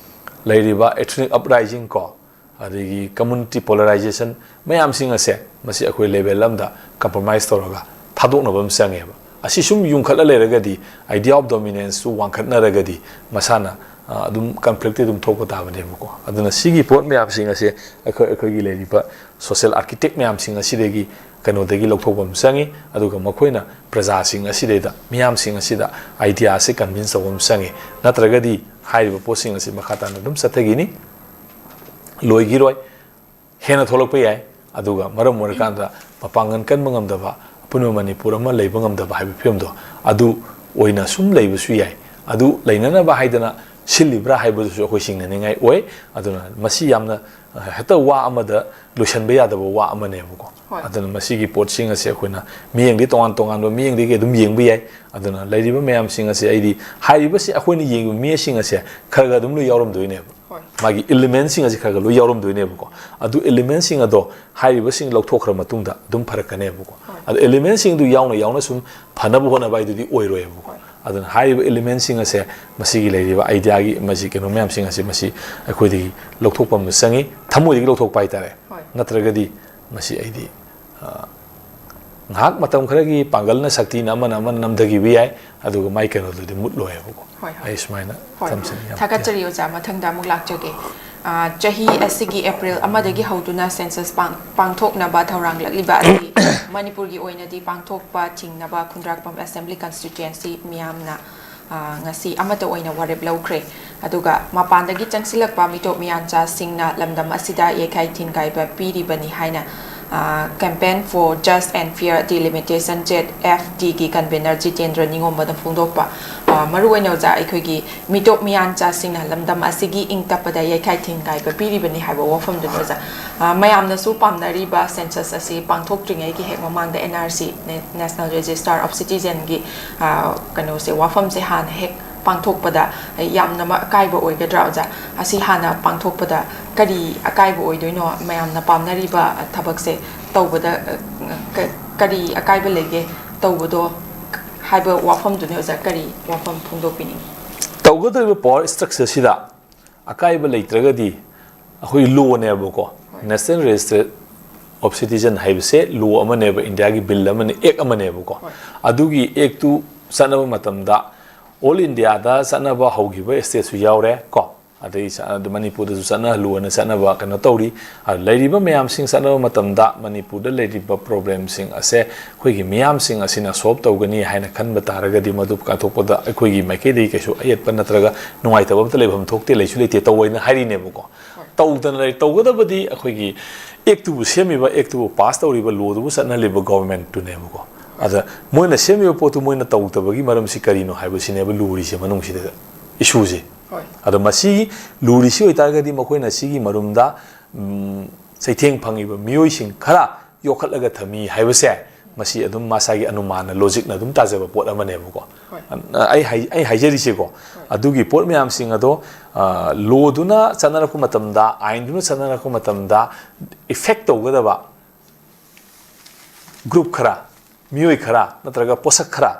ꯂꯩꯔꯤꯕ ethnic uprising ꯀꯣ, ꯑꯗꯒꯤ community polarization ꯃꯌꯥꯝꯁꯤꯡ ꯑꯁꯦ ꯃꯁꯤ ꯑꯩꯈꯣꯏ level ꯑꯃꯗ compromise ꯇꯧꯔꯒ ꯊꯥꯗꯣꯛꯅꯕ ꯑꯃ ꯆꯪꯉꯦꯕ꯫ ꯑꯁꯤ ꯁꯨꯝ ꯌꯨꯝꯈꯠꯂ ꯂꯩꯔꯒꯗꯤ, Idea of Dominanceꯁꯨ ꯋꯥꯡꯈꯠꯅꯔꯒꯗꯤ ꯃꯁꯥꯅ, ꯑ, ꯑꯗꯨꯝ conflictꯇꯤ ꯑꯗꯨꯝ ꯊꯣꯛꯄ ꯇꯥꯕꯅꯦꯕꯀꯣ꯫ ꯑꯗꯨꯅ ꯁꯤꯒꯤ ꯄꯣꯠ ꯃꯌꯥꯝꯁꯤꯡ ꯑꯁꯦ ꯑꯩꯈꯣꯏ, ꯑꯩꯈꯣꯏꯒꯤ ꯂꯩꯔꯤꯕ social architect ꯃꯌꯥꯝꯁꯤꯡ ꯑꯁꯤꯗꯒꯤ, ꯀꯩꯅꯣꯗꯒꯤ ꯂꯧꯊꯣꯛꯄ ꯑꯃ ꯆꯪꯉꯤ꯫ ꯑꯗꯨꯒ ꯃꯈꯣꯏꯅ ꯄ꯭ꯔꯖꯥꯁꯤꯡ ꯑꯁꯤꯗꯩꯗ, ꯃꯤꯌꯥꯝꯁꯤꯡ ꯑꯁꯤꯗ idea ꯑꯁꯤ convince ꯇꯧꯕ ꯑꯃ ꯆꯪꯉꯤ꯫ ꯅꯠꯇ꯭ꯔꯒꯗꯤ ꯍꯥꯏꯔꯤꯕ ꯄꯣꯠꯁꯤꯡ ꯑꯁꯤ ꯃꯈꯥ ꯇꯥꯅ ꯑꯗꯨꯝ ꯆꯠꯊꯈꯤꯅꯤ, ꯂꯣꯏꯈꯤꯔꯣꯏ, ꯍꯦꯟꯅ ꯊꯣꯛꯂꯛꯄ ꯌꯥꯏ꯫ ꯑꯗꯨꯒ ꯃꯔꯝ ꯑꯣꯏꯔꯀꯥꯟꯗ ꯃꯄꯥꯡꯒꯜ ꯀꯟꯕ ꯉꯝꯗꯕ, ꯑꯄꯨꯟꯕ ꯃꯅꯤꯄꯨꯔ ꯑꯃ ꯂꯩꯕ ꯉꯝꯗꯕ ꯍꯥꯏꯕ ꯐꯤꯕꯝꯗꯣ, ꯑꯗꯨ ꯑꯣꯏꯅ ꯁꯨꯝ ꯂꯩꯕꯁꯨ ꯌꯥꯏ꯫ ꯑꯗꯨ ꯂꯩꯅꯅꯕ ꯍꯥꯏꯗꯅ ꯁꯤꯜꯂꯤꯕ꯭ꯔꯥ ꯍꯥꯏꯕꯗꯨꯁꯨ ꯑꯩꯈꯣꯏ ꯆꯤꯡꯅꯅꯤꯡꯉꯥꯏ ꯑꯣꯏ꯫ ꯑꯗꯨꯅ ꯃꯁꯤ ꯌꯥꯝꯅ, ꯑ, ꯍꯦꯛꯇ ꯋꯥ ꯑꯃꯗ ꯂꯣꯏꯁꯤꯟꯕ ꯌꯥꯗꯕ ꯋꯥ ꯑꯃꯅꯦꯕꯀꯣ꯫ ꯍꯣꯏ꯫ ꯑꯗꯨꯅ ꯃꯁꯤꯒꯤ ꯄꯣꯠꯁꯤꯡ ꯑꯁꯦ ꯑꯩꯈꯣꯏꯅ ꯃꯤꯠꯌꯦꯡꯗꯤ ꯇꯣꯉꯥꯟ ꯇꯣꯉꯥꯟꯕ ꯃꯤꯠꯌꯦꯡꯗꯒꯤ ꯑꯗꯨꯝ ꯌꯦꯡꯕ ꯌꯥꯏ꯫ ꯑꯗꯨꯅ ꯂꯩꯔꯤꯕ ꯃꯌꯥꯝꯁꯤꯡ ꯑꯁꯦ, ꯑꯩꯗꯤ ꯍꯥꯏꯔꯤꯕꯁꯤ ꯑꯩꯈꯣꯏꯅ ꯌꯦꯡꯉꯤꯕ ꯃꯤꯁꯤꯡ ꯑꯁꯦ ꯈꯔ ꯈꯔ ꯑꯗꯨꯝ ꯂꯣꯏ ꯌꯥꯎꯔꯝꯗꯣꯏꯅꯦꯕ꯫ ꯍꯣꯏ꯫ ꯃꯥꯒꯤ elementꯁꯤꯡ ꯑꯁꯤ ꯈꯔ ꯈꯔ ꯂꯣꯏ ꯌꯥꯎꯔꯝꯗꯣꯏꯅꯦꯕꯀꯣ꯫ ꯑꯗꯨ elementꯁꯤꯡ ꯑꯗꯣ ꯍꯥꯏꯔꯤꯕꯁꯤꯡ ꯂꯧꯊꯣꯛꯈ꯭ꯔ ꯃꯇꯨꯡꯗ ꯑꯗꯨꯝ ꯐꯔꯛꯀꯅꯦꯕꯀꯣ꯫ ꯍꯣꯏ꯫ ꯑꯗꯣ elementꯁꯤꯡꯗꯨ ꯌꯥꯎꯅ ꯌꯥꯎꯅ ꯁꯨꯝ ꯐꯅꯕ ꯍꯣꯠꯅꯕ ꯍꯥꯏꯗꯨꯗꯤ ꯑꯣꯏꯔꯣꯏꯕꯀꯣ꯫ ꯍꯣꯏ꯫ ꯑꯗꯨꯅ ꯍꯥꯏꯔꯤꯕ ꯏꯂꯤꯃꯦꯟꯁꯤꯡ ꯑꯁꯦ, ꯃꯁꯤꯒꯤ ꯂꯩꯔꯤꯕ ꯑꯥꯏꯗꯤꯌꯥꯒꯤ, ꯃꯁꯤ ꯀꯩꯅꯣ ꯃꯌꯥꯝꯁꯤꯡ ꯑꯁꯦ, ꯃꯁꯤ ꯑꯩꯈꯣꯏꯗꯒꯤ ꯂꯧꯊꯣꯛꯄ ꯑꯃ ꯆꯪꯉꯤ, ꯊꯃꯣꯏꯗꯒꯤ ꯂꯧꯊꯣꯛꯄ ꯍꯥꯏꯇꯥꯔꯦ꯫ ꯍꯣꯏ꯫ ꯅꯠꯇ꯭ꯔꯒꯗꯤ ꯃꯁꯤ ꯑꯩꯗꯤ, ꯑ, ꯉꯥꯏꯍꯥꯛ ꯃꯇꯝ ꯈꯔꯒꯤ ꯄꯥꯡꯒꯜꯅ, ꯁꯛꯇꯤꯅ, ꯑꯃꯅ ꯑꯃꯅ ꯅꯝꯊꯈꯤꯕ ꯌꯥꯏ, ꯑꯗꯨꯒ ꯃꯥꯏ ꯀꯩꯅꯣꯗꯨꯗꯤ ꯃꯨꯠꯂꯣꯏꯕꯀꯣ꯫ ꯍꯣꯏ, ꯍꯣꯏ꯫ ꯑꯩ ꯁꯨꯃꯥꯏꯅ ꯍꯣꯏ꯫ ꯊꯝꯖꯅꯤꯡꯉꯤ꯫ ꯌꯥꯝ ꯊꯥꯒꯠꯆꯔꯤ ꯑꯣꯖꯥ꯫ ꯃꯊꯪꯗ ꯑꯃꯨꯛ ꯂꯥꯛꯆꯒꯦ꯫ ꯑ, ꯆꯍꯤ ꯑꯁꯤꯒꯤ ꯑꯦꯄ꯭ꯔꯤꯜ ꯑꯃꯗꯒꯤ ꯍꯧꯗꯨꯅ ꯁꯦꯟꯁꯁ ꯄꯥꯡ-, ꯄꯥꯡꯊꯣꯛꯅꯕ ꯊꯧꯔꯥꯡꯂꯛꯂꯤꯕ ꯑꯁꯤ ꯃꯅꯤꯄꯨꯔꯒꯤ ꯑꯣꯏꯅꯗꯤ ꯄꯥꯡꯊꯣꯛꯄ ꯊꯤꯡꯅꯕ ꯈꯨꯟꯗ꯭ꯔꯥꯛꯄꯝ ꯑꯦꯁꯦꯝꯕ꯭ꯂꯤ ꯀꯟꯁꯇꯤꯇ꯭ꯋꯦꯟꯁꯤ ꯃꯤꯌꯥꯝꯅ, ꯑ, ꯉꯁꯤ ꯑꯃꯠꯇ ꯑꯣꯏꯅ ꯋꯥꯔꯦꯞ ꯂꯧꯈ꯭ꯔꯦ꯫ ꯑꯗꯨꯒ ꯃꯄꯥꯟꯗꯒꯤ ꯆꯪꯁꯤꯜꯂꯛꯄ ꯃꯤꯇꯣꯞ ꯃꯤꯌꯥꯟꯆꯥꯁꯤꯡꯅ ꯂꯝꯗꯝ ꯑꯁꯤꯗ ꯌꯩꯈꯥꯏ ꯊꯤꯟꯒꯥꯏꯕ ꯄꯤꯔꯤꯕꯅꯤ ꯍꯥꯏꯅ, ꯑ, Campaign for Just and Fair Delimitation, Z F ꯗꯤꯒꯤ ꯀꯟꯚꯦꯅꯔ ꯖꯤꯇꯦꯟꯗ꯭ꯔ ꯅꯤꯉꯣꯝꯕꯅ ꯐꯣꯡꯗꯣꯛꯄ꯫ ꯑ, ꯃꯔꯨꯑꯣꯏꯅ ꯑꯣꯖꯥ, ꯑꯩꯈꯣꯏꯒꯤ ꯃꯤꯇꯣꯞ ꯃꯤꯌꯥꯟꯆꯥꯁꯤꯡꯅ ꯂꯝꯗꯝ ꯑꯁꯤꯒꯤ ꯏꯪ ꯇꯞꯄꯗ ꯌꯩꯈꯥꯏ ꯊꯤꯟꯒꯥꯏꯕ ꯄꯤꯔꯤꯕꯅꯤ ꯍꯥꯏꯕ ꯋꯥꯐꯝꯗꯨꯅꯤ ꯑꯣꯖꯥ꯫ ꯑ, ꯃꯌꯥꯝꯅꯁꯨ ꯄꯥꯝꯅꯔꯤꯕ ꯁꯦꯟꯁꯁ ꯑꯁꯤ ꯄꯥꯡꯊꯣꯛꯇ꯭ꯔꯤꯉꯩꯒꯤ ꯍꯦꯛ ꯃꯃꯥꯡꯗ ꯑꯦꯟ ꯑꯥꯔ ꯁꯤ, ꯅꯦ-, National Register of Citizenꯒꯤ, ꯑ, ꯀꯩꯅꯣꯁꯦ, ꯋꯥꯐꯝꯁꯦ ꯍꯥꯟꯅ ꯍꯦꯛ ꯄꯥꯡꯊꯣꯛꯄꯗ ꯌꯥꯝꯅ ꯃ-, ꯑꯀꯥꯏꯕ ꯑꯣꯏꯒꯗ꯭ꯔꯥ ꯑꯣꯖꯥ? ꯑꯁꯤ ꯍꯥꯟꯅ ꯄꯥꯡꯊꯣꯛꯄꯗ ꯀꯔꯤ ꯑꯀꯥꯏꯕ ꯑꯣꯏꯗꯣꯏꯅꯣ? ꯃꯌꯥꯝꯅ ꯄꯥꯝꯅꯔꯤꯕ ꯊꯕꯛꯁꯦ ꯇꯧꯕꯗ, ꯑ, ꯀ-, ꯀꯔꯤ ꯑꯀꯥꯏꯕ ꯂꯩꯒꯦ ꯇꯧꯕꯗꯣ ꯍꯥꯏꯕ ꯋꯥꯐꯝꯗꯨꯅꯤ ꯑꯣꯖꯥ꯫ ꯀꯔꯤ ꯋꯥꯐꯝ ꯐꯣꯡꯗꯣꯛꯄꯤꯅꯤꯡꯉꯤ? ꯇꯧꯒꯗꯧꯔꯤꯕ ꯄꯋꯥꯔ ꯁ꯭ꯇ꯭ꯔꯛꯆꯔꯁꯤꯗ ꯑꯀꯥꯏꯕ ꯂꯩꯇ꯭ꯔꯒꯗꯤ, ꯑꯩꯈꯣꯏ ꯂꯣꯅꯦꯕꯀꯣ, ꯍꯣꯏ꯫ National Register of Citizen ꯍꯥꯏꯕꯁꯦ ꯂꯣ ꯑꯃꯅꯦꯕ, ꯏꯟꯗꯤꯌꯥꯒꯤ ꯕꯤꯜ ꯑꯃꯅꯤ, ꯑꯦꯛ ꯑꯃꯅꯦꯕꯀꯣ꯫ ꯍꯣꯏ꯫ ꯑꯗꯨꯒꯤ ꯑꯦꯛꯇꯨ ꯆꯠꯅꯕ ꯃꯇꯝꯗ ꯑꯣꯜ ꯏꯟꯗꯤꯌꯥꯗ ꯆꯠꯅꯕ ꯍꯧꯈꯤꯕ ꯁ꯭ꯇꯦꯠꯁꯨ ꯌꯥꯎꯔꯦ ꯀꯣ꯫ ꯑꯗꯩ ꯆ-, ꯑꯗꯨ ꯃꯅꯤꯄꯨꯔꯗꯁꯨ ꯆꯠꯅꯍꯜꯂꯨꯅ ꯆꯠꯅꯕ ꯀꯩꯅꯣ ꯇꯧꯔꯤ꯫ ꯑꯗꯨ ꯂꯩꯔꯤꯕ ꯃꯌꯥꯝꯁꯤꯡ ꯆꯠꯅꯕ ꯃꯇꯝꯗ ꯃꯅꯤꯄꯨꯔꯗ ꯂꯩꯔꯤꯕ ꯄ꯭ꯔꯣꯕ꯭ꯂꯦꯝꯁꯤꯡ ꯑꯁꯦ ꯑꯩꯈꯣꯏꯒꯤ ꯃꯤꯌꯥꯝꯁꯤꯡ ꯑꯁꯤꯅ ꯁꯣꯜꯕ ꯇꯧꯒꯅꯤ ꯍꯥꯏꯅ ꯈꯟꯕ ꯇꯥꯔꯒꯗꯤ, ꯃꯗꯨ ꯀꯥꯏꯊꯣꯛꯄꯗ ꯑꯩꯈꯣꯏꯒꯤ ꯃꯥꯏꯀꯩꯗꯒꯤ ꯀꯩꯁꯨ ꯑꯌꯦꯠꯄ ꯅꯠꯇ꯭ꯔꯒ ꯅꯨꯡꯉꯥꯏꯇꯕ ꯑꯝꯇ ꯂꯩꯐꯝ ꯊꯣꯛꯇꯦ, ꯂꯩꯁꯨ ꯂꯩꯇꯦ, ꯇꯧꯑꯣꯏꯅ ꯍꯥꯏꯔꯤꯅꯦꯕꯀꯣ꯫ ꯇꯧꯗꯅ ꯂꯩ-, ꯇꯧꯒꯗꯕꯗꯤ ꯑꯩꯈꯣꯏꯒꯤ ꯑꯦꯛꯇꯨꯕꯨ ꯁꯦꯝꯃꯤꯕ, ꯑꯦꯛꯇꯨꯕꯨ ꯄꯥꯁ ꯇꯧꯔꯤꯕ, ꯂꯣꯗꯨꯕꯨ ꯆꯠꯅꯍꯜꯂꯤꯕ ꯒꯣꯚꯔꯟꯃꯦꯟꯠꯇꯨꯅꯦꯕꯀꯣ꯫ ꯑꯗ ꯃꯣꯏꯅ ꯁꯦꯝꯃꯤꯕ ꯄꯣꯠꯇꯨ ꯃꯣꯏꯅ ꯇꯧꯗꯕꯒꯤ ꯃꯔꯝꯁꯤ ꯀꯔꯤꯅꯣ ꯍꯥꯏꯕꯁꯤꯅꯦꯕ ꯂꯨꯔꯤꯁꯦ ꯃꯅꯨꯡꯁꯤꯗ, ꯏꯁꯨꯁꯦ꯫ ꯍꯣꯏ꯫ ꯑꯗꯣ ꯃꯁꯤ ꯂꯨꯔꯤꯁꯤ ꯑꯣꯏꯇꯥꯔꯒꯗꯤ, ꯃꯈꯣꯏꯅ ꯁꯤꯒꯤ ꯃꯔꯨꯝꯗ, ꯎꯝ, ꯆꯩꯊꯦꯡ ꯐꯪꯉꯤꯕ ꯃꯤꯑꯣꯏꯁꯤꯡ ꯈꯔ ꯌꯣꯛꯈꯠꯂꯒ ꯊꯝꯃꯤ ꯍꯥꯏꯕꯁꯦ, ꯃꯁꯤ ꯑꯗꯨꯝ ꯃꯁꯥꯒꯤ ꯑꯅꯨꯃꯥꯟꯅ, ꯂꯣꯖꯤꯛꯅ ꯑꯗꯨꯝ ꯇꯥꯖꯕ ꯄꯣꯠ ꯑꯃꯅꯦꯕꯀꯣ꯫ ꯍꯣꯏ꯫ ꯑ, ꯑꯩ ꯍꯥꯏ-, ꯑꯩ ꯍꯥꯏꯖꯔꯤꯁꯦꯀꯣ, ꯍꯣꯏ꯫ ꯑꯗꯨꯒꯤ ꯄꯣꯠ ꯃꯌꯥꯝꯁꯤꯡ ꯑꯗꯣ, ꯑ, ꯂꯣꯗꯨꯅ ꯆꯠꯅꯔꯛꯄ ꯃꯇꯝꯗ, ꯑꯥꯏꯟꯗꯨꯅ ꯆꯠꯅꯔꯛꯄ ꯃꯇꯝꯗ ꯏꯐꯦꯛ ꯇꯧꯒꯗꯕ ꯒ꯭ꯔꯨꯞ ꯈꯔ, ꯃꯤꯑꯣꯏ ꯈꯔ ꯅꯠꯇ꯭ꯔꯒ ꯄꯣꯠꯁꯛ ꯈꯔ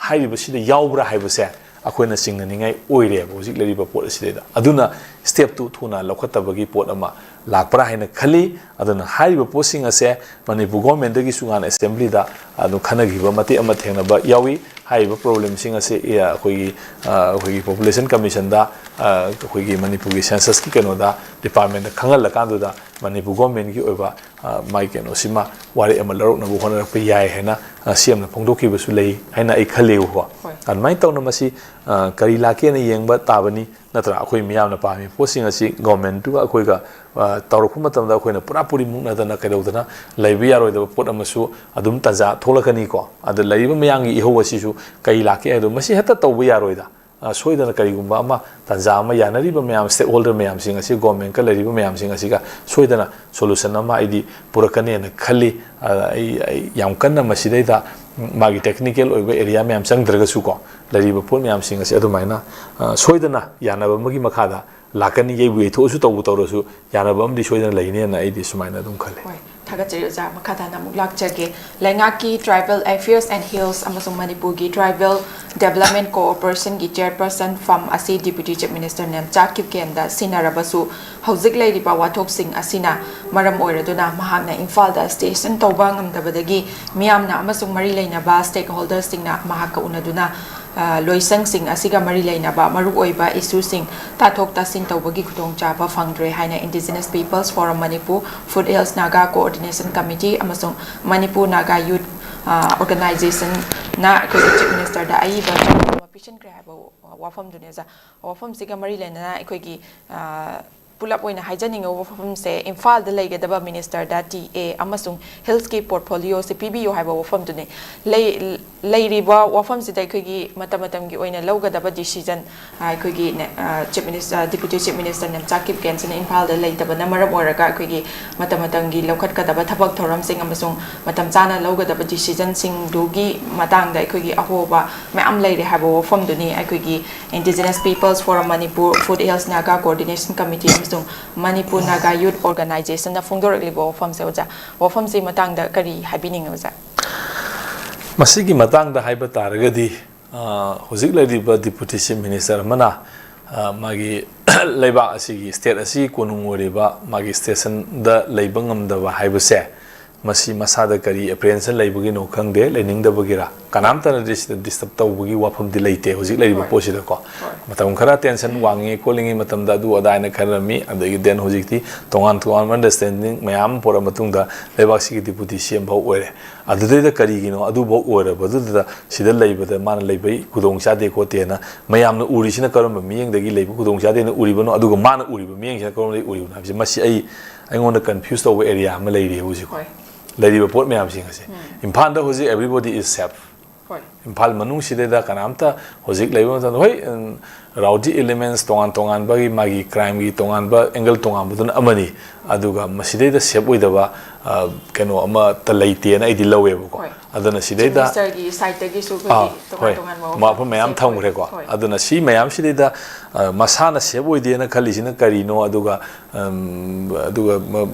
ꯍꯥꯏꯔꯤꯕꯁꯤꯗ ꯌꯥꯎꯕ꯭ꯔꯥ ꯍꯥꯏꯕꯁꯦ ꯑꯩꯈꯣꯏꯅ ꯆꯤꯡꯅꯅꯤꯡꯉꯥꯏ ꯑꯣꯏꯔꯦꯕ ꯍꯧꯖꯤꯛ ꯂꯩꯔꯤꯕ ꯄꯣꯠ ꯑꯁꯤꯗꯩꯗ꯫ ꯑꯗꯨꯅ ꯁ꯭ꯇꯦꯞꯇꯨ ꯊꯨꯅ ꯂꯧꯈꯠꯇꯕꯒꯤ ꯄꯣꯠ ꯑꯃ ꯂꯥꯛꯄ꯭ꯔꯥ ꯍꯥꯏꯅ ꯈꯜꯂꯤ꯫ ꯑꯗꯨꯅ ꯍꯥꯏꯔꯤꯕ ꯄꯣꯠꯁꯤꯡ ꯑꯁꯦ ꯃꯅꯤꯄꯨꯔ ꯒꯣꯔꯃꯦꯟꯗꯒꯤꯁꯨ ꯉꯥꯟ ꯑꯦꯁꯦꯝꯕ꯭ꯂꯤꯗ ꯑꯗꯨꯝ ꯈꯟꯅꯈꯤꯕ ꯃꯇꯦꯛ ꯑꯃ ꯊꯦꯡꯅꯕ ꯌꯥꯎꯏ꯫ ꯍꯥꯏꯔꯤꯕ ꯄ꯭ꯔꯣꯕ꯭ꯂꯦꯝꯁꯤꯡ ꯑꯁꯦ, ꯑꯦ, ꯑꯩꯈꯣꯏꯒꯤ, ꯑ, ꯑꯩꯈꯣꯏꯒꯤ ꯄꯣꯄꯨꯂꯦꯁꯟ ꯀꯃꯤꯁꯟꯗ, ꯑ, ꯑꯩꯈꯣꯏꯒꯤ ꯃꯅꯤꯄꯨꯔꯒꯤ ꯁꯦꯟꯁꯁꯀꯤ ꯀꯩꯅꯣꯗ, ꯗꯤꯄꯥꯔꯠꯃꯦꯟꯗ ꯈꯪꯍꯜꯂꯀꯥꯟꯗꯨꯗ ꯃꯅꯤꯄꯨꯔ ꯒꯣꯔꯃꯦꯟꯒꯤ ꯑꯣꯏꯕ, ꯑ, ꯃꯥꯒꯤ ꯀꯩꯅꯣꯁꯤꯃ ꯋꯥꯔꯦꯞ ꯑꯃ ꯂꯧꯔꯛꯅꯕ ꯍꯣꯠꯅꯔꯛꯄ ꯌꯥꯏ ꯍꯥꯏꯅ, ꯑ, ꯁꯤ ꯑꯦꯝꯅ ꯐꯣꯡꯗꯣꯛꯈꯤꯕꯁꯨ ꯂꯩ ꯍꯥꯏꯅ ꯑꯩ ꯈꯜꯂꯦꯕꯀꯣ꯫ ꯍꯣꯏ꯫ ꯑꯗꯨꯃꯥꯏꯅ ꯇꯧꯅ ꯃꯁꯤ, ꯑ, ꯀꯔꯤ ꯂꯥꯛꯀꯦꯅ ꯌꯦꯡꯕ ꯇꯥꯕꯅꯤ, ꯅꯠꯇ꯭ꯔꯥ? ꯑꯩꯈꯣꯏ ꯃꯤꯌꯥꯝꯅ ꯄꯥꯝꯃꯤꯕ ꯄꯣꯠꯁꯤꯡ ꯑꯁꯤ ꯒꯣꯔꯃꯦꯟꯗꯨꯒ ꯑꯩꯈꯣꯏꯒ, ꯑ, ꯇꯧꯔꯛꯄ ꯃꯇꯝꯗ ꯑꯩꯈꯣꯏꯅ ꯄꯨꯔꯥ ꯄꯨꯔꯤ ꯃꯨꯛꯅꯗꯅ ꯀꯩꯗꯧꯗꯅ ꯂꯩꯕ ꯌꯥꯔꯣꯏꯗꯕ ꯄꯣꯠ ꯑꯃꯁꯨ ꯑꯗꯨꯝ ꯇꯥꯟꯖꯥ ꯊꯣꯛꯂꯛꯀꯅꯤꯀꯣ꯫ ꯑꯗ ꯂꯩꯔꯤꯕ ꯃꯌꯥꯝꯒꯤ ꯏꯍꯧ ꯑꯁꯤꯁꯨ ꯀꯔꯤ ꯂꯥꯛꯀꯦ ꯍꯥꯏꯗꯣ, ꯃꯁꯤ ꯍꯦꯛꯇ ꯇꯧꯕ ꯌꯥꯔꯣꯏꯗ꯫ ꯑ, ꯁꯣꯏꯗꯅ ꯀꯔꯤꯒꯨꯝꯕ ꯑꯃ ꯇꯥꯟꯖꯥ ꯑꯃ ꯌꯥꯅꯔꯤꯕ ꯃꯌꯥꯝ, ꯁ꯭ꯇꯦꯛꯍꯣꯜꯗꯔ ꯃꯌꯥꯝꯁꯤꯡ ꯑꯁꯤ, ꯒꯣꯔꯃꯦꯟꯒ ꯂꯩꯔꯤꯕ ꯃꯌꯥꯝꯁꯤꯡ ꯑꯁꯤꯒ ꯁꯣꯏꯗꯅ ꯁꯣꯂꯨꯁꯟ ꯑꯃ ꯑꯩꯗꯤ ꯄꯨꯔꯛꯀꯅꯦꯅ ꯈꯜꯂꯤ꯫ ꯑ, ꯑꯩ, ꯑꯩ ꯌꯥꯝ ꯀꯟꯅ ꯃꯁꯤꯗꯩꯗ ꯃꯥꯒꯤ ꯇꯦꯛꯅꯤꯀꯦꯜ ꯑꯣꯏꯕ ꯑꯦꯔꯤꯌꯥ ꯃꯌꯥꯝ ꯆꯪꯗ꯭ꯔꯒꯁꯨꯀꯣ, ꯂꯩꯔꯤꯕ ꯄꯣꯠ ꯃꯌꯥꯝꯁꯤꯡ ꯑꯁꯤ ꯑꯗꯨꯃꯥꯏꯅ, ꯑ, ꯁꯣꯏꯗꯅ ꯌꯥꯅꯕ ꯑꯃꯒꯤ ꯃꯈꯥꯗ ꯂꯥꯛꯀꯅꯤ꯫ ꯌꯩꯕꯨ ꯌꯩꯊꯣꯛꯑꯁꯨ, ꯇꯧꯕꯨ ꯇꯧꯔꯁꯨ, ꯌꯥꯅꯕ ꯑꯃꯗꯤ ꯁꯣꯏꯗꯅ ꯂꯩꯅꯦꯅ ꯑꯩꯗꯤ ꯁꯨꯃꯥꯏꯅ ꯑꯗꯨꯝ ꯈꯜꯂꯤ꯫ ꯍꯣꯏ, ꯊꯥꯒꯠꯆꯔꯤ ꯑꯣꯖꯥ꯫ ꯃꯈꯥ ꯇꯥꯅ ꯑꯃꯨꯛ ꯂꯥꯛꯆꯒꯦ꯫ ꯂꯩꯉꯥꯛꯀꯤ Tribal Affairs and Hills ꯑꯃꯁꯨꯡ ꯃꯅꯤꯄꯨꯔꯒꯤ Tribal Development Corporationꯒꯤ chairperson ꯐꯝ ꯑꯁꯤ Deputy Chief Minister ꯅꯦꯝꯆꯥꯛ ꯀꯤꯞꯒꯦꯟꯗ ꯁꯤꯟꯅꯔꯕꯁꯨ, ꯍꯧꯖꯤꯛ ꯂꯩꯔꯤꯕ ꯋꯥꯊꯣꯛꯁꯤꯡ ꯑꯁꯤꯅ ꯃꯔꯝ ꯑꯣꯏꯔꯗꯨꯅ ꯃꯍꯥꯛꯅ ꯏꯝꯐꯥꯜꯗ station ꯇꯧꯕ ꯉꯝꯗꯕꯗꯒꯤ ꯃꯤꯌꯥꯝꯅ ꯑꯃꯁꯨꯡ ꯃꯔꯤ ꯂꯩꯅꯕ stakeholderꯁꯤꯡꯅ ꯃꯍꯥꯛꯀ ꯎꯅꯗꯨꯅ, ꯑ, ꯂꯣꯏꯁꯪꯁꯤꯡ ꯑꯁꯤꯒ ꯃꯔꯤ ꯂꯩꯅꯕ ꯃꯔꯨꯑꯣꯏꯕ issueꯁꯤꯡ ꯇꯥꯊꯣꯛ ꯇꯥꯁꯤꯟ ꯇꯧꯕꯒꯤ ꯈꯨꯗꯣꯡꯆꯥꯕ ꯐꯪꯗ꯭ꯔꯦ ꯍꯥꯏꯅ Indigenous Peoples Forum Manipur, Foothills Naga Coordination Committee ꯑꯃꯁꯨꯡ Manipur Naga Youth, ꯑ, Organizationꯅ ꯑꯩꯈꯣꯏꯒꯤ Chief Ministerꯗ ꯑꯏꯕ ꯆꯦꯔꯣꯜ ꯑꯃ ꯄꯤꯁꯤꯟꯈ꯭ꯔꯦ ꯍꯥꯏꯕ ꯋꯥꯐꯝꯗꯨꯅꯤ ꯑꯣꯖꯥ꯫ ꯋꯥꯐꯝꯁꯤꯒ ꯃꯔꯤ ꯂꯩꯅꯅ ꯑꯩꯈꯣꯏꯒꯤ, ꯑ, ꯄꯨꯂꯞ ꯑꯣꯏꯅ ꯍꯥꯏꯖꯅꯤꯡꯉꯤꯕ ꯋꯥꯐꯝꯁꯦ, ꯏꯝꯐꯥꯜꯗ ꯂꯩꯒꯗꯕ ministerꯗ TA ꯑꯃꯁꯨꯡ hillsꯀꯤ portfolioꯁꯦ ꯄꯤꯕꯤꯌꯨ ꯍꯥꯏꯕ ꯋꯥꯐꯝꯗꯨꯅꯤ꯫ ꯂꯩ-, ꯂꯩꯔꯤꯕ ꯋꯥꯐꯝꯁꯤꯗ ꯑꯩꯈꯣꯏꯒꯤ ꯃꯇꯝ ꯃꯇꯝꯒꯤ ꯑꯣꯏꯅ ꯂꯧꯒꯗꯕ decision, ꯑ, ꯑꯩꯈꯣꯏꯒꯤ ꯅꯦ-, ꯑ, Chief Minister, Deputy Chief Minister ꯅꯦꯝꯆꯥꯛ ꯀꯤꯞꯒꯦꯟꯁꯤꯅ ꯏꯝꯐꯥꯜꯗ ꯂꯩꯇꯕꯅ ꯃꯔꯝ ꯑꯣꯏꯔꯒ ꯑꯩꯈꯣꯏꯒꯤ ꯃꯇꯝ ꯃꯇꯝꯒꯤ ꯂꯧꯈꯠꯀꯗꯕ ꯊꯕꯛ ꯊꯧꯔꯝꯁꯤꯡ ꯑꯃꯁꯨꯡ ꯃꯇꯝ ꯆꯥꯅ ꯂꯧꯒꯗꯕ decisionꯁꯤꯡꯗꯨꯒꯤ ꯃꯇꯥꯡꯗ ꯑꯩꯈꯣꯏꯒꯤ ꯑꯍꯣꯕ ꯃꯌꯥꯝ ꯂꯩꯔꯦ ꯍꯥꯏꯕ ꯋꯥꯐꯝꯗꯨꯅꯤ ꯑꯩꯈꯣꯏꯒꯤ Indigenous Peoples Forum Manipur, Foothills Naga Coordination Committee ꯑꯃꯁꯨꯡ Manipur Naga Youth Organizationꯅ ꯐꯣꯡꯗꯣꯔꯛꯂꯤꯕ ꯋꯥꯐꯝꯁꯦ, ꯑꯣꯖꯥ꯫ ꯋꯥꯐꯝꯁꯤ ꯃꯇꯥꯡꯗ ꯀꯔꯤ ꯍꯥꯏꯕꯤꯅꯤꯡꯉꯤ, ꯑꯣꯖꯥ? ꯃꯁꯤꯒꯤ ꯃꯇꯥꯡꯗ ꯍꯥꯏꯕ ꯇꯥꯔꯒꯗꯤ, ꯑ, ꯍꯧꯖꯤꯛ ꯂꯩꯔꯤꯕ Deputy Chief Minister ꯑꯃꯅ, ꯑ, ꯃꯥꯒꯤ ꯂꯩꯕꯥꯛ ꯑꯁꯤꯒꯤ, state ꯑꯁꯤꯒꯤ ꯀꯣꯅꯨꯡ ꯑꯣꯏꯔꯤꯕ ꯃꯥꯒꯤ stationꯗ ꯂꯩꯕ ꯉꯝꯗꯕ ꯍꯥꯏꯕꯁꯦ, ꯃꯁꯤ ꯃꯁꯥꯗ ꯀꯔꯤ apprehension ꯂꯩꯕꯒꯤꯅꯣ ꯈꯪꯗꯦ, ꯂꯩꯅꯤꯡꯗꯕꯒꯤꯔ, ꯀꯅꯥꯝꯇꯅꯗꯤ ꯁꯤꯗ disturb ꯇꯧꯕꯒꯤ ꯋꯥꯐꯝꯗꯤ ꯂꯩꯇꯦ ꯍꯧꯖꯤꯛ ꯂꯩꯔꯤꯕ ꯍꯣꯏ꯫ ꯄꯣꯠꯁꯤꯗꯀꯣ꯫ ꯍꯣꯏ꯫ ꯃꯇꯝ ꯈꯔ tension ꯎꯝ꯫ ꯋꯥꯡꯉꯤ ꯈꯣꯠꯂꯤꯉꯩ ꯃꯇꯝꯗ ꯑꯗꯨ ꯑꯗꯥ ꯍꯥꯏꯅ ꯈꯟꯅꯔꯝꯃꯤ, ꯑꯗꯒꯤ then ꯍꯧꯖꯤꯛꯇꯤ ꯇꯣꯉꯥꯟ ꯇꯣꯉꯥꯟꯕ understanding ꯃꯌꯥꯝ ꯑꯃ ꯄꯨꯔꯛꯑ ꯃꯇꯨꯡꯗ ꯂꯩꯕꯥꯛꯁꯤꯒꯤ Deputy C M ꯐꯥꯎ ꯑꯣꯏꯔꯦ꯫ ꯑꯗꯨꯗꯩꯗ ꯀꯔꯤꯒꯤꯅꯣ ꯑꯗꯨꯐꯥꯎ ꯑꯣꯏꯔꯕꯗꯨꯗ ꯁꯤꯗ ꯂꯩꯕꯗ ꯃꯥꯅ ꯂꯩꯕꯩ ꯈꯨꯗꯣꯡ ꯆꯥꯗꯦ ꯈꯣꯠꯇꯦꯅ ꯃꯌꯥꯝꯅ ꯎꯔꯤꯁꯤꯅ ꯀꯔꯝꯕ ꯃꯤꯠꯌꯦꯡꯗꯒꯤ ꯂꯩꯕ ꯈꯨꯗꯣꯡ ꯆꯥꯗꯦꯅ ꯎꯔꯤꯕꯅꯣ, ꯑꯗꯨꯒ ꯃꯥꯅ ꯎꯔꯤꯕ ꯃꯤꯠꯌꯦꯡꯁꯤꯅ ꯀꯔꯝꯕꯗꯒꯤ ꯎꯔꯤꯕꯅꯣ ꯍꯥꯏꯕꯁꯦ, ꯃꯁꯤ ꯑꯩ, ꯑꯩꯉꯣꯟꯗ confuse ꯇꯧꯕ area ꯑꯃ ꯂꯩꯔꯤ ꯍꯧꯖꯤꯛ꯫ ꯍꯣꯏ꯫ ꯂꯩꯔꯤꯕ ꯄꯣꯠ ꯃꯌꯥꯝꯁꯤꯡ ꯑꯁꯦ꯫ ꯎꯝ꯫ ꯏꯝꯐꯥꯜꯗ ꯍꯧꯖꯤꯛ everybody is safe꯫ ꯍꯣꯏ꯫ ꯏꯝꯐꯥꯜ ꯃꯅꯨꯡꯁꯤꯗꯩꯗ ꯀꯅꯥꯝꯇ ꯍꯧꯖꯤꯛ ꯂꯩꯕ ꯃꯇꯝꯗ, ꯍꯣꯏ, ꯎꯝ, rowdy elements ꯇꯣꯉꯥꯟ ꯇꯣꯉꯥꯟꯕꯒꯤ ꯃꯥꯒꯤ crimeꯒꯤ ꯇꯣꯉꯥꯟꯕ angle ꯇꯣꯉꯥꯟꯕꯗꯨꯅ ꯑꯃꯅꯤ, ꯑꯗꯨꯒ ꯃꯁꯤꯗꯩꯗ safe ꯑꯣꯏꯗꯕ, ꯑ, ꯀꯩꯅꯣ ꯑꯃꯠꯇ ꯂꯩꯇꯦꯅ ꯑꯩꯗꯤ ꯂꯧꯋꯦꯕꯀꯣ꯫ ꯍꯣꯏ꯫ ꯑꯗꯨꯅ ꯁꯤꯗꯩꯗ Chief Ministerꯒꯤ sideꯇꯒꯤꯁꯨ ꯑꯩꯈꯣꯏꯒꯤ ꯑꯥ, ꯇꯣꯉꯥꯟ ꯍꯣꯏ꯫ ꯇꯣꯉꯥꯟꯕ ꯃꯐꯝ ꯃꯌꯥꯝ safe ꯊꯝꯈ꯭ꯔꯦꯀꯣ꯫ ꯑꯣꯏ-, ꯍꯣꯏ꯫ ꯑꯗꯨꯅ ꯁꯤ ꯃꯌꯥꯝꯁꯤꯗꯩꯗ, ꯑ, ꯃꯁꯥꯅ safe ꯑꯣꯏꯗꯦꯅ ꯈꯜꯂꯤꯁꯤꯅ ꯀꯔꯤꯅꯣ, ꯑꯗꯨꯒ, ꯎꯝ, ꯑꯗꯨꯒ ꯃ-,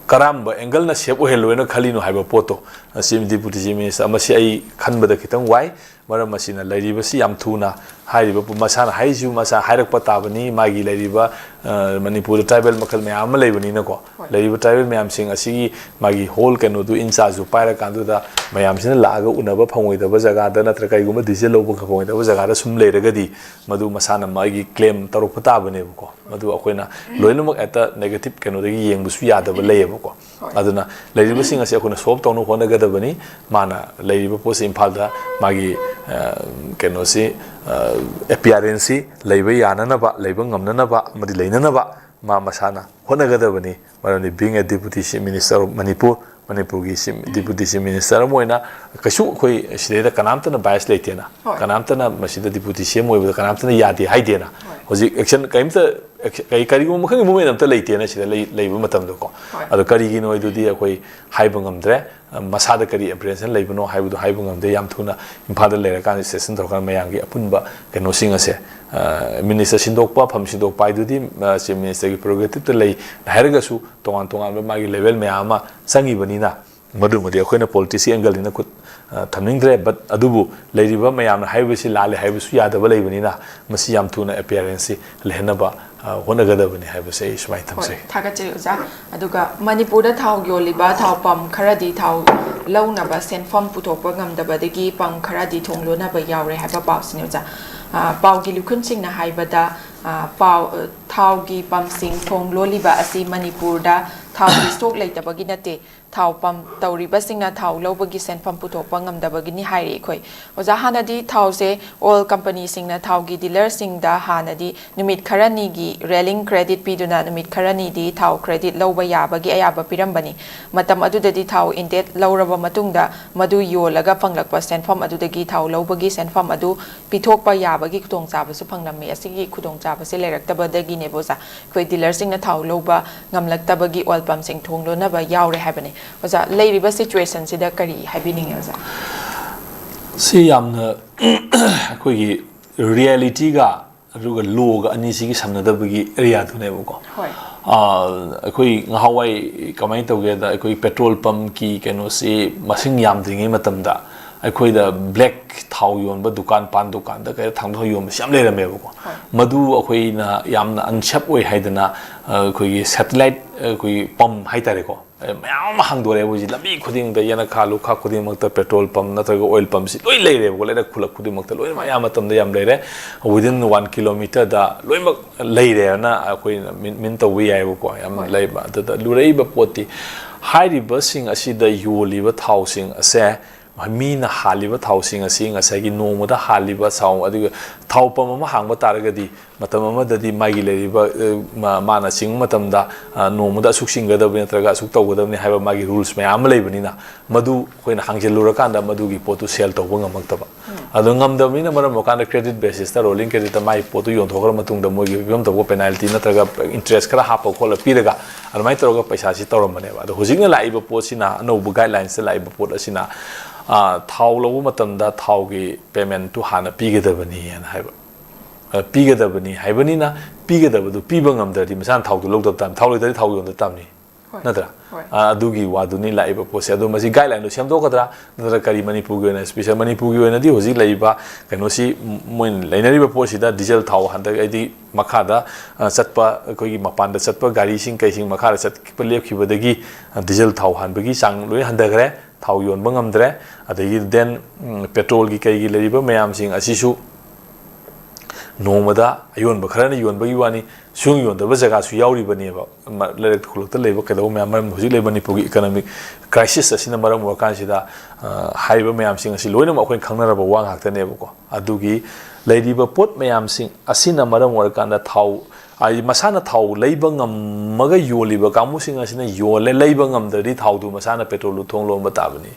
ꯀꯔꯝꯕ angleꯅ safe ꯑꯣꯏꯍꯜꯂꯣꯏꯅ ꯈꯜꯂꯤꯅꯣ ꯍꯥꯏꯕ ꯄꯣꯠꯇꯣ, ꯑ, Chief, Deputy Chief Minister, ꯃꯁꯤ ꯑꯩ ꯈꯟꯕꯗ ꯈꯤꯇꯪ ꯋꯥꯏ꯫ ꯃꯔꯝ ꯑꯁꯤꯅ ꯂꯩꯔꯤꯕꯁꯤ ꯌꯥꯝ ꯊꯨꯅ ꯍꯥꯏꯔꯤꯕ ꯄꯨ-, ꯃꯁꯥꯅ ꯍꯥꯏꯔꯤꯁꯤꯁꯨ ꯃꯁꯥ ꯍꯥꯏꯔꯛꯄ ꯇꯥꯕꯅꯤ, ꯃꯥꯒꯤ ꯂꯩꯔꯤꯕ, ꯑ, ꯃꯅꯤꯄꯨꯔꯗ tribal ꯃꯈꯜ ꯃꯌꯥꯝ ꯑꯃ ꯂꯩꯕꯅꯤꯅꯀꯣ꯫ ꯍꯣꯏ꯫ ꯂꯩꯔꯤꯕ tribal ꯃꯌꯥꯝꯁꯤꯡ ꯑꯁꯤꯒꯤ ꯃꯥꯒꯤ whole ꯀꯩꯅꯣꯗꯨ in chargeꯁꯨ ꯄꯥꯏꯔꯀꯥꯟꯗꯨꯗ ꯃꯌꯥꯝꯁꯤꯅ ꯂꯥꯛꯑꯒ ꯎꯅꯕ ꯐꯪꯉꯣꯏꯗꯕ ꯖꯒꯥꯗ ꯅꯠꯇ꯭ꯔꯒ ꯀꯩꯒꯨꯝꯕ decision ꯂꯧꯕ ꯐꯪꯉꯣꯏꯗꯕ ꯖꯒꯥꯗ ꯁꯨꯝ ꯂꯩꯔꯒꯗꯤ ꯃꯗꯨ ꯃꯁꯥꯅ ꯃꯥꯒꯤ claim ꯇꯧꯔꯛꯄ ꯇꯥꯕꯅꯦꯕꯀꯣ꯫ ꯃꯗꯨ ꯑꯩꯈꯣꯏꯅ ꯂꯣꯏꯅꯃꯛ ꯍꯦꯛꯇ negative ꯀꯩꯅꯣꯗꯒꯤ ꯌꯦꯡꯕꯁꯨ ꯌꯥꯗꯕ ꯂꯩꯌꯦꯕꯀꯣ꯫ ꯍꯣꯏ꯫ ꯑꯗꯨꯅ ꯂꯩꯔꯤꯕꯁꯤꯡ ꯑꯁꯤ ꯑꯩꯈꯣꯏꯅ solve ꯇꯧꯅꯕ ꯍꯣꯠꯅꯒꯗꯕꯅꯤ꯫ ꯃꯥꯅ ꯂꯩꯔꯤꯕ ꯄꯣꯠꯁꯤ ꯏꯝꯐꯥꯜꯗ ꯃꯥꯒꯤ, ꯑ, ꯀꯩꯅꯣꯁꯤ, ꯑ, appearanceꯁꯤ ꯂꯩꯕ ꯌꯥꯅꯅꯕ, ꯂꯩꯕ ꯉꯝꯅꯅꯕ ꯑꯃꯗꯤ ꯂꯩꯅꯅꯕ ꯃꯥ ꯃꯁꯥꯅ ꯍꯣꯠꯅꯒꯗꯕꯅꯤ꯫ ꯃꯔꯝꯗꯤ being a Deputy Chief Minister of Manipur, ꯃꯅꯤꯄꯨꯔꯒꯤ Chief, Deputy Chief Minister ꯑꯃ ꯑꯣꯏꯅ ꯀꯩꯁꯨ ꯑꯩꯈꯣꯏ ꯁꯤꯗꯩꯗ ꯀꯅꯥꯝꯇꯅ bias ꯂꯩꯇꯦꯅ, ꯍꯣꯏ꯫ ꯀꯅꯥꯝꯇꯅ ꯃꯁꯤꯗ Deputy C M ꯑꯣꯏꯕꯗ ꯀꯅꯥꯝꯇꯅ ꯌꯥꯗꯦ ꯍꯥꯏꯗꯦꯅ꯫ ꯍꯣꯏ꯫ ꯍꯧꯖꯤꯛ action ꯀꯔꯤꯝꯇ, action, ꯀꯔꯤ, ꯀꯔꯤꯒꯨꯝꯕ ꯃꯈꯜꯒꯤ movement ꯑꯝꯇ ꯂꯩꯇꯦꯅ ꯁꯤꯗ ꯂꯩ-, ꯂꯩꯕ ꯃꯇꯝꯗꯀꯣ꯫ ꯍꯣꯏ꯫ ꯑꯗꯣ ꯀꯔꯤꯒꯤꯅꯣ ꯍꯥꯏꯗꯨꯗꯤ ꯑꯩꯈꯣꯏ ꯍꯥꯏꯕ ꯉꯝꯗ꯭ꯔꯦ꯫ ꯃꯁꯥꯗ ꯀꯔꯤ apprehension ꯂꯩꯕꯅꯣ ꯍꯥꯏꯕꯗꯣ ꯍꯥꯏꯕ ꯉꯝꯗꯦ꯫ ꯌꯥꯝ ꯊꯨꯅ ꯏꯝꯐꯥꯜꯗ ꯂꯩꯔꯀꯥꯟꯗ station ꯇꯧꯔꯀꯥꯟꯗ ꯃꯌꯥꯝꯒꯤ ꯑꯄꯨꯟꯕ ꯀꯩꯅꯣꯁꯤꯡ ꯑꯁꯦ, ꯑ, minister ꯁꯤꯟꯗꯣꯛꯄ, ꯐꯝ ꯁꯤꯟꯗꯣꯛꯄ ꯍꯥꯏꯗꯨꯗꯤ, ꯑ, Chief Ministerꯒꯤ prerogativeꯇ ꯂꯩ ꯍꯥꯏꯔꯒꯁꯨ ꯇꯣꯉꯥꯟ ꯇꯣꯉꯥꯟꯕ ꯃꯥꯒꯤ level ꯃꯌꯥꯝ ꯑꯃ ꯆꯪꯉꯤꯕꯅꯤꯅ, ꯃꯗꯨꯃꯗꯤ ꯑꯩꯈꯣꯏꯅ politicsꯀꯤ angleꯅꯤꯅ ꯈꯨꯠ, ꯑ, ꯊꯝꯅꯤꯡꯗ꯭ꯔꯦ꯫ But ꯑꯗꯨꯕꯨ ꯂꯩꯔꯤꯕ ꯃꯌꯥꯝꯅ ꯍꯥꯏꯕꯁꯤ ꯂꯥꯜꯂꯦ ꯍꯥꯏꯕꯁꯨ ꯌꯥꯗꯕ ꯂꯩꯕꯅꯤꯅ, ꯃꯁꯤ ꯌꯥꯝ ꯊꯨꯅ appearance ꯁꯤ ꯂꯩꯍꯟꯅꯕ, ꯑ, ꯍꯣꯠꯅꯒꯗꯕꯅꯤ ꯍꯥꯏꯕꯁꯦ ꯑꯩ ꯁꯨꯃꯥꯏꯅ ꯍꯣꯏ, ꯊꯝꯖꯩ꯫ ꯊꯥꯒꯠꯆꯔꯤ ꯑꯣꯖꯥ꯫ ꯑꯗꯨꯒ ꯃꯅꯤꯄꯨꯔꯗ ꯊꯥꯎ ꯌꯣꯜꯂꯤꯕ ꯊꯥꯎ ꯄꯝ ꯈꯔꯗꯤ ꯊꯥꯎ ꯂꯧꯅꯕ ꯁꯦꯟꯐꯝ ꯄꯨꯊꯣꯛꯄ ꯉꯝꯗꯕꯗꯒꯤ ꯄꯝ ꯈꯔꯗꯤ ꯊꯣꯡ ꯂꯣꯟꯅꯕ ꯌꯥꯎꯔꯦ ꯍꯥꯏꯕ ꯄꯥꯎꯁꯤꯅꯤ ꯑꯣꯖꯥ꯫ ꯑ, ꯄꯥꯎꯒꯤ ꯂꯨꯈꯨꯟꯁꯤꯡꯅ ꯍꯥꯏꯕꯗ, ꯑ, ꯄꯥꯎ, ꯑ, ꯊꯥꯎꯒꯤ ꯄꯝꯁꯤꯡ ꯊꯣꯡ ꯂꯣꯜꯂꯤꯕ ꯑꯁꯤ ꯃꯅꯤꯄꯨꯔꯗ ꯊꯥꯎꯒꯤ stock ꯂꯩꯇꯕꯒꯤ ꯅꯠꯇꯦ, ꯊꯥꯎ ꯄꯝ ꯇꯧꯔꯤꯕꯁꯤꯡꯅ ꯊꯥꯎ ꯂꯧꯕꯒꯤ ꯁꯦꯟꯐꯝ ꯄꯨꯊꯣꯛꯄ ꯉꯝꯗꯕꯒꯤꯅꯤ ꯍꯥꯏꯔꯤ ꯑꯩꯈꯣꯏ꯫ ꯑꯣꯖꯥ, ꯍꯥꯟꯅꯗꯤ ꯊꯥꯎꯁꯦ oil company ꯁꯤꯡꯅ ꯊꯥꯎꯒꯤ dealer ꯁꯤꯡꯗ ꯍꯥꯟꯅꯗꯤ ꯅꯨꯃꯤꯠ ꯈꯔꯅꯤꯒꯤ railing credit ꯄꯤꯗꯨꯅ ꯅꯨꯃꯤꯠ ꯈꯔꯅꯤꯗꯤ ꯊꯥꯎ credit ꯂꯧꯕ ꯌꯥꯕꯒꯤ ꯑꯌꯥꯕ ꯄꯤꯔꯝꯕꯅꯤ꯫ ꯃꯇꯝ ꯑꯗꯨꯗꯗꯤ ꯊꯥꯎ intake ꯂꯧꯔꯕ ꯃꯇꯨꯡꯗ ꯃꯗꯨ ꯌꯣꯜꯂꯒ ꯐꯪꯂꯛꯄ ꯁꯦꯟꯐꯝ ꯑꯗꯨꯗꯒꯤ ꯊꯥꯎ ꯂꯧꯕꯒꯤ ꯁꯦꯟꯐꯝ ꯑꯗꯨ ꯄꯤꯊꯣꯛꯄ ꯌꯥꯕꯒꯤ ꯈꯨꯗꯣꯡꯆꯥꯕꯁꯨ ꯐꯪꯂꯝꯃꯤ꯫ ꯑꯁꯤꯒꯤ ꯈꯨꯗꯣꯡꯆꯥꯕꯁꯦ ꯂꯩꯔꯛꯇꯕꯗꯒꯤꯅꯦꯕ ꯑꯣꯖꯥ, ꯑꯩꯈꯣꯏ dealer ꯁꯤꯡꯅ ꯊꯥꯎ ꯂꯧꯕ ꯉꯝꯂꯛꯇꯕꯒꯤ oil pump ꯁꯤꯡ ꯊꯣꯡ ꯂꯣꯟꯅꯕ ꯌꯥꯎꯔꯦ ꯍꯥꯏꯕꯅꯤ꯫ ꯑꯣꯖꯥ, ꯂꯩꯔꯤꯕ situation ꯁꯤꯗ ꯀꯔꯤ ꯍꯥꯏꯕꯤꯅꯤꯡꯉꯤ ꯑꯣꯖꯥ? ꯁꯤ ꯌꯥꯝꯅ ꯑꯩꯈꯣꯏꯒꯤ reality ꯒ ꯑꯗꯨꯒ law ꯒ ꯑꯅꯤꯁꯤꯒꯤ ꯁꯝꯅꯗꯕꯒꯤ area ꯗꯨꯅꯦꯕꯀꯣ꯫ ꯍꯣꯏ꯫ ꯑꯥ, ꯑꯩꯈꯣꯏ ꯉꯍꯥꯟꯋꯥꯏ ꯀꯃꯥꯏꯅ ꯇꯧꯒꯦꯗ, ꯑꯩꯈꯣꯏ petrol pump ꯀꯤ ꯀꯩꯅꯣꯁꯤ ꯃꯁꯤꯡ ꯌꯥꯝꯗ꯭ꯔꯤꯉꯩ ꯃꯇꯝꯗ ꯑꯩꯈꯣꯏꯗ black ꯊꯥꯎ ꯌꯣꯟꯕ ꯗꯨꯀꯥꯟ, ꯄꯥꯟ ꯗꯨꯀꯥꯟꯗ ꯀꯩꯗ ꯊꯥꯡꯗꯣꯛꯑ ꯌꯣꯟꯕꯁꯤ ꯌꯥꯝ ꯂꯩꯔꯝꯃꯦꯕꯀꯣ꯫ ꯍꯣꯏ꯫ ꯃꯗꯨ ꯑꯩꯈꯣꯏꯅ ꯌꯥꯝꯅ unsafe ꯑꯣꯏ ꯍꯥꯏꯗꯅ, ꯑ, ꯑꯩꯈꯣꯏꯒꯤ satellite, ꯑ, ꯑꯩꯈꯣꯏꯒꯤ pump ꯍꯥꯏꯇꯥꯔꯦꯀꯣ, ꯑ, ꯃꯌꯥꯝ ꯑꯃ ꯍꯥꯡꯗꯣꯔꯛꯑꯦ ꯍꯧꯖꯤꯛ꯫ ꯂꯝꯕꯤ ꯈꯨꯗꯤꯡꯗ, ꯌꯦꯅꯈꯥ ꯂꯨꯈꯥ ꯈꯨꯗꯤꯡꯃꯛꯇ petrol pump ꯅꯠꯇ꯭ꯔꯒ oil pump ꯁꯤ ꯂꯣꯏ ꯂꯩꯔꯦꯕꯀꯣ꯫ ꯂꯩꯔꯛ ꯈꯨꯜꯂꯛ ꯈꯨꯗꯤꯡꯃꯛꯇ ꯂꯣꯏꯅꯃꯛ ꯑꯌꯥꯝꯕ ꯃꯇꯝꯗ ꯌꯥꯝ ꯂꯩꯔꯦ꯫ Within one kilometer ꯗ ꯂꯣꯏꯅꯃꯛ ꯂꯩꯔꯦꯅ ꯑꯩꯈꯣꯏꯅ ꯃꯤꯟ, ꯃꯤꯟ ꯇꯧꯕ ꯌꯥꯏꯑꯕꯀꯣ꯫ ꯌꯥꯝ ꯍꯣꯏ꯫ ꯂꯩꯕ꯫ ꯑꯗꯨꯗ ꯂꯨꯔꯛꯏꯕ ꯄꯣꯠꯇꯤ, ꯍꯥꯏꯔꯤꯕꯁꯤꯡ ꯑꯁꯤꯗ ꯌꯣꯜꯂꯤꯕ ꯊꯥꯎꯁꯤꯡ ꯑꯁꯦ, ꯃꯤꯅ ꯍꯥꯜꯂꯤꯕ ꯊꯥꯎꯁꯤꯡ ꯑꯁꯤ ꯉꯁꯥꯏꯒꯤ ꯅꯣꯡꯃꯗ ꯍꯥꯜꯂꯤꯕ ꯊꯥꯎ, ꯑꯗꯨꯒ ꯊꯥꯎ pump ꯑꯃ ꯍꯥꯡꯕ ꯇꯥꯔꯒꯗꯤ, ꯃꯇꯝ ꯑꯃꯗꯗꯤ ꯃꯥꯒꯤ ꯂꯩꯔꯤꯕ, ꯑ, ꯃꯥ-, ꯃꯥꯅ ꯆꯤꯡꯕ ꯃꯇꯝꯗ, ꯑ, ꯅꯣꯡꯃꯗ ꯑꯁꯨꯛ ꯆꯤꯡꯒꯗꯕꯅꯤ ꯅꯠꯇ꯭ꯔꯒ ꯑꯁꯨꯛ ꯇꯧꯒꯗꯕꯅꯤ ꯍꯥꯏꯕ ꯃꯥꯒꯤ rules ꯃꯌꯥꯝ ꯑꯃ ꯂꯩꯕꯅꯤꯅ, ꯃꯗꯨ ꯑꯩꯈꯣꯏꯅ ꯍꯥꯡꯖꯤꯜꯂꯨꯔꯀꯥꯟꯗ ꯃꯗꯨꯒꯤ ꯄꯣꯠꯇꯨ sale ꯇꯧꯕ ꯉꯝꯃꯛꯇꯕ꯫ ꯎꯝ꯫ ꯑꯗꯣ ꯉꯝꯗꯕꯅꯤꯅ ꯃꯔꯝ ꯑꯣꯏꯔꯀꯥꯟꯗ credit basis ꯇ, rolling credit ꯇ ꯃꯥꯒꯤ ꯄꯣꯠꯇꯨ ꯌꯣꯟꯊꯣꯛꯈ꯭ꯔ ꯃꯇꯨꯡꯗ ꯃꯣꯏꯒꯤ ꯄꯤꯐꯝ ꯊꯣꯛꯄ penalty ꯅꯠꯇ꯭ꯔꯒ interest ꯈꯔ ꯍꯥꯞꯄ ꯈꯣꯠꯂ ꯄꯤꯔꯒ ꯑꯗꯨꯃꯥꯏꯅ ꯇꯧꯔꯒ ꯄꯩꯁꯥꯁꯤ ꯇꯧꯔꯝꯕꯅꯦꯕ꯫ ꯑꯗꯣ ꯍꯧꯖꯤꯛꯅ ꯂꯥꯛꯏꯕ ꯄꯣꯠꯁꯤꯅ, ꯑꯅꯧꯕ guidelines ꯇ ꯂꯥꯛꯏꯕ ꯄꯣꯠ ꯑꯁꯤꯅ, ꯑ, ꯊꯥꯎ ꯂꯧꯕ ꯃꯇꯝꯗ ꯊꯥꯎꯒꯤ payment ꯇꯨ ꯍꯥꯟꯅ ꯄꯤꯒꯗꯕꯅꯤ ꯍꯥꯏꯅ ꯍꯥꯏꯕ꯫ ꯑ, ꯄꯤꯒꯗꯕꯅꯤ ꯍꯥꯏꯕꯅꯤꯅ, ꯄꯤꯒꯗꯕꯗꯨ ꯄꯤꯕ ꯉꯝꯗ꯭ꯔꯗꯤ ꯃꯁꯥꯅ ꯊꯥꯎꯗꯨ ꯂꯧꯗꯕ ꯇꯥꯕꯅꯤ, ꯊꯥꯎ ꯂꯩꯇ꯭ꯔꯗꯤ ꯊꯥꯎ ꯌꯣꯟꯗꯕ ꯇꯥꯕꯅꯤ꯫ ꯅꯠꯇ꯭ꯔꯥ? ꯍꯣꯏ꯫ ꯑ, ꯑꯗꯨꯒꯤ ꯋꯥꯗꯨꯅꯤ ꯂꯥꯛꯏꯕ ꯄꯣꯠꯁꯦ꯫ ꯑꯗꯣ ꯃꯁꯤ ꯒꯥꯏꯗꯂꯥꯏꯟꯗꯣ ꯁꯦꯝꯗꯣꯛꯀꯗ꯭ꯔꯥ, ꯅꯠꯇ꯭ꯔꯒ ꯀꯔꯤ ꯃꯅꯤꯄꯨꯔꯒꯤ ꯑꯣꯏꯅ ꯁ꯭ꯄꯦꯁꯦꯜ, ꯃꯅꯤꯄꯨꯔꯒꯤ ꯑꯣꯏꯅꯗꯤ ꯍꯧꯖꯤꯛ ꯂꯩꯔꯤꯕ ꯀꯩꯅꯣꯁꯤ, ꯃꯣꯏꯅ ꯂꯩꯅꯔꯤꯕ ꯄꯣꯠꯁꯤꯗ ꯗꯤꯖꯜ ꯊꯥꯎ ꯍꯟꯗꯛ ꯍꯥꯏꯗꯤ ꯃꯈꯥꯗ ꯑ, ꯆꯠꯄ, ꯑꯩꯈꯣꯏꯒꯤ ꯃꯄꯥꯟꯗ ꯆꯠꯄ ꯒꯥꯔꯤꯁꯤꯡ ꯀꯩꯁꯤꯡ ꯃꯈꯥꯗ ꯆꯠꯄ ꯂꯦꯞꯈꯤꯕꯗꯒꯤ ꯑ, ꯗꯤꯖꯜ ꯊꯥꯎ ꯍꯥꯟꯕꯒꯤ ꯆꯥꯡ ꯂꯣꯏ ꯍꯟꯊꯈ꯭ꯔꯦ, ꯊꯥꯎ ꯌꯣꯟꯕ ꯉꯝꯗ꯭ꯔꯦ꯫ ꯑꯗꯒꯤ ꯗꯦꯟ ꯄꯦꯇ꯭ꯔꯣꯜꯒꯤ ꯀꯩꯒꯤ ꯂꯩꯔꯤꯕ ꯃꯌꯥꯝꯁꯤꯡ ꯑꯁꯤꯁꯨ ꯅꯣꯡꯃꯗ ꯑꯌꯣꯟꯕ ꯈꯔꯅ ꯌꯣꯟꯕꯒꯤ ꯋꯥꯅꯤ, ꯁꯨꯡ ꯌꯣꯟꯗꯕ ꯖꯒꯥꯁꯨ ꯌꯥꯎꯔꯤꯕꯅꯦꯕ꯫ ꯂꯩꯔꯛ ꯈꯨꯜꯂꯛꯇ ꯂꯩꯕ ꯀꯩꯗꯧꯕ ꯃꯌꯥꯝ, ꯃꯔꯝ ꯍꯧꯖꯤꯛ ꯂꯩꯕ ꯃꯅꯤꯄꯨꯔꯒꯤ ꯏꯀꯅꯣꯃꯤꯛ ꯀ꯭ꯔꯥꯏꯁꯤꯁ ꯑꯁꯤꯅ ꯃꯔꯝ ꯑꯣꯏꯔꯀꯥꯟꯁꯤꯗ ꯑ, ꯍꯥꯏꯔꯤꯕ ꯃꯌꯥꯝꯁꯤꯡ ꯑꯁꯤ ꯂꯣꯏꯅꯃꯛ ꯑꯩꯈꯣꯏꯅ ꯈꯪꯅꯔꯕ ꯋꯥ ꯉꯥꯛꯇꯅꯦꯕꯀꯣ꯫ ꯑꯗꯨꯒꯤ ꯂꯩꯔꯤꯕ ꯄꯣꯠ ꯃꯌꯥꯝꯁꯤꯡ ꯑꯁꯤꯅ ꯃꯔꯝ ꯑꯣꯏꯔꯀꯥꯟꯗ ꯊꯥꯎ, ꯍꯥꯏꯗꯤ ꯃꯁꯥꯅ ꯊꯥꯎ ꯂꯩꯕ ꯉꯝꯃꯒ ꯌꯣꯜꯂꯤꯕ ꯀꯥꯡꯕꯨꯁꯤꯡ ꯑꯁꯤꯅ ꯌꯣꯜꯂꯦ, ꯂꯩꯕ ꯉꯝꯗ꯭ꯔꯗꯤ ꯊꯥꯎꯗꯨ ꯃꯁꯥꯅ ꯄꯦꯇ꯭ꯔꯣꯜꯗꯨ ꯊꯣꯡ ꯂꯣꯟꯕ ꯇꯥꯕꯅꯤ,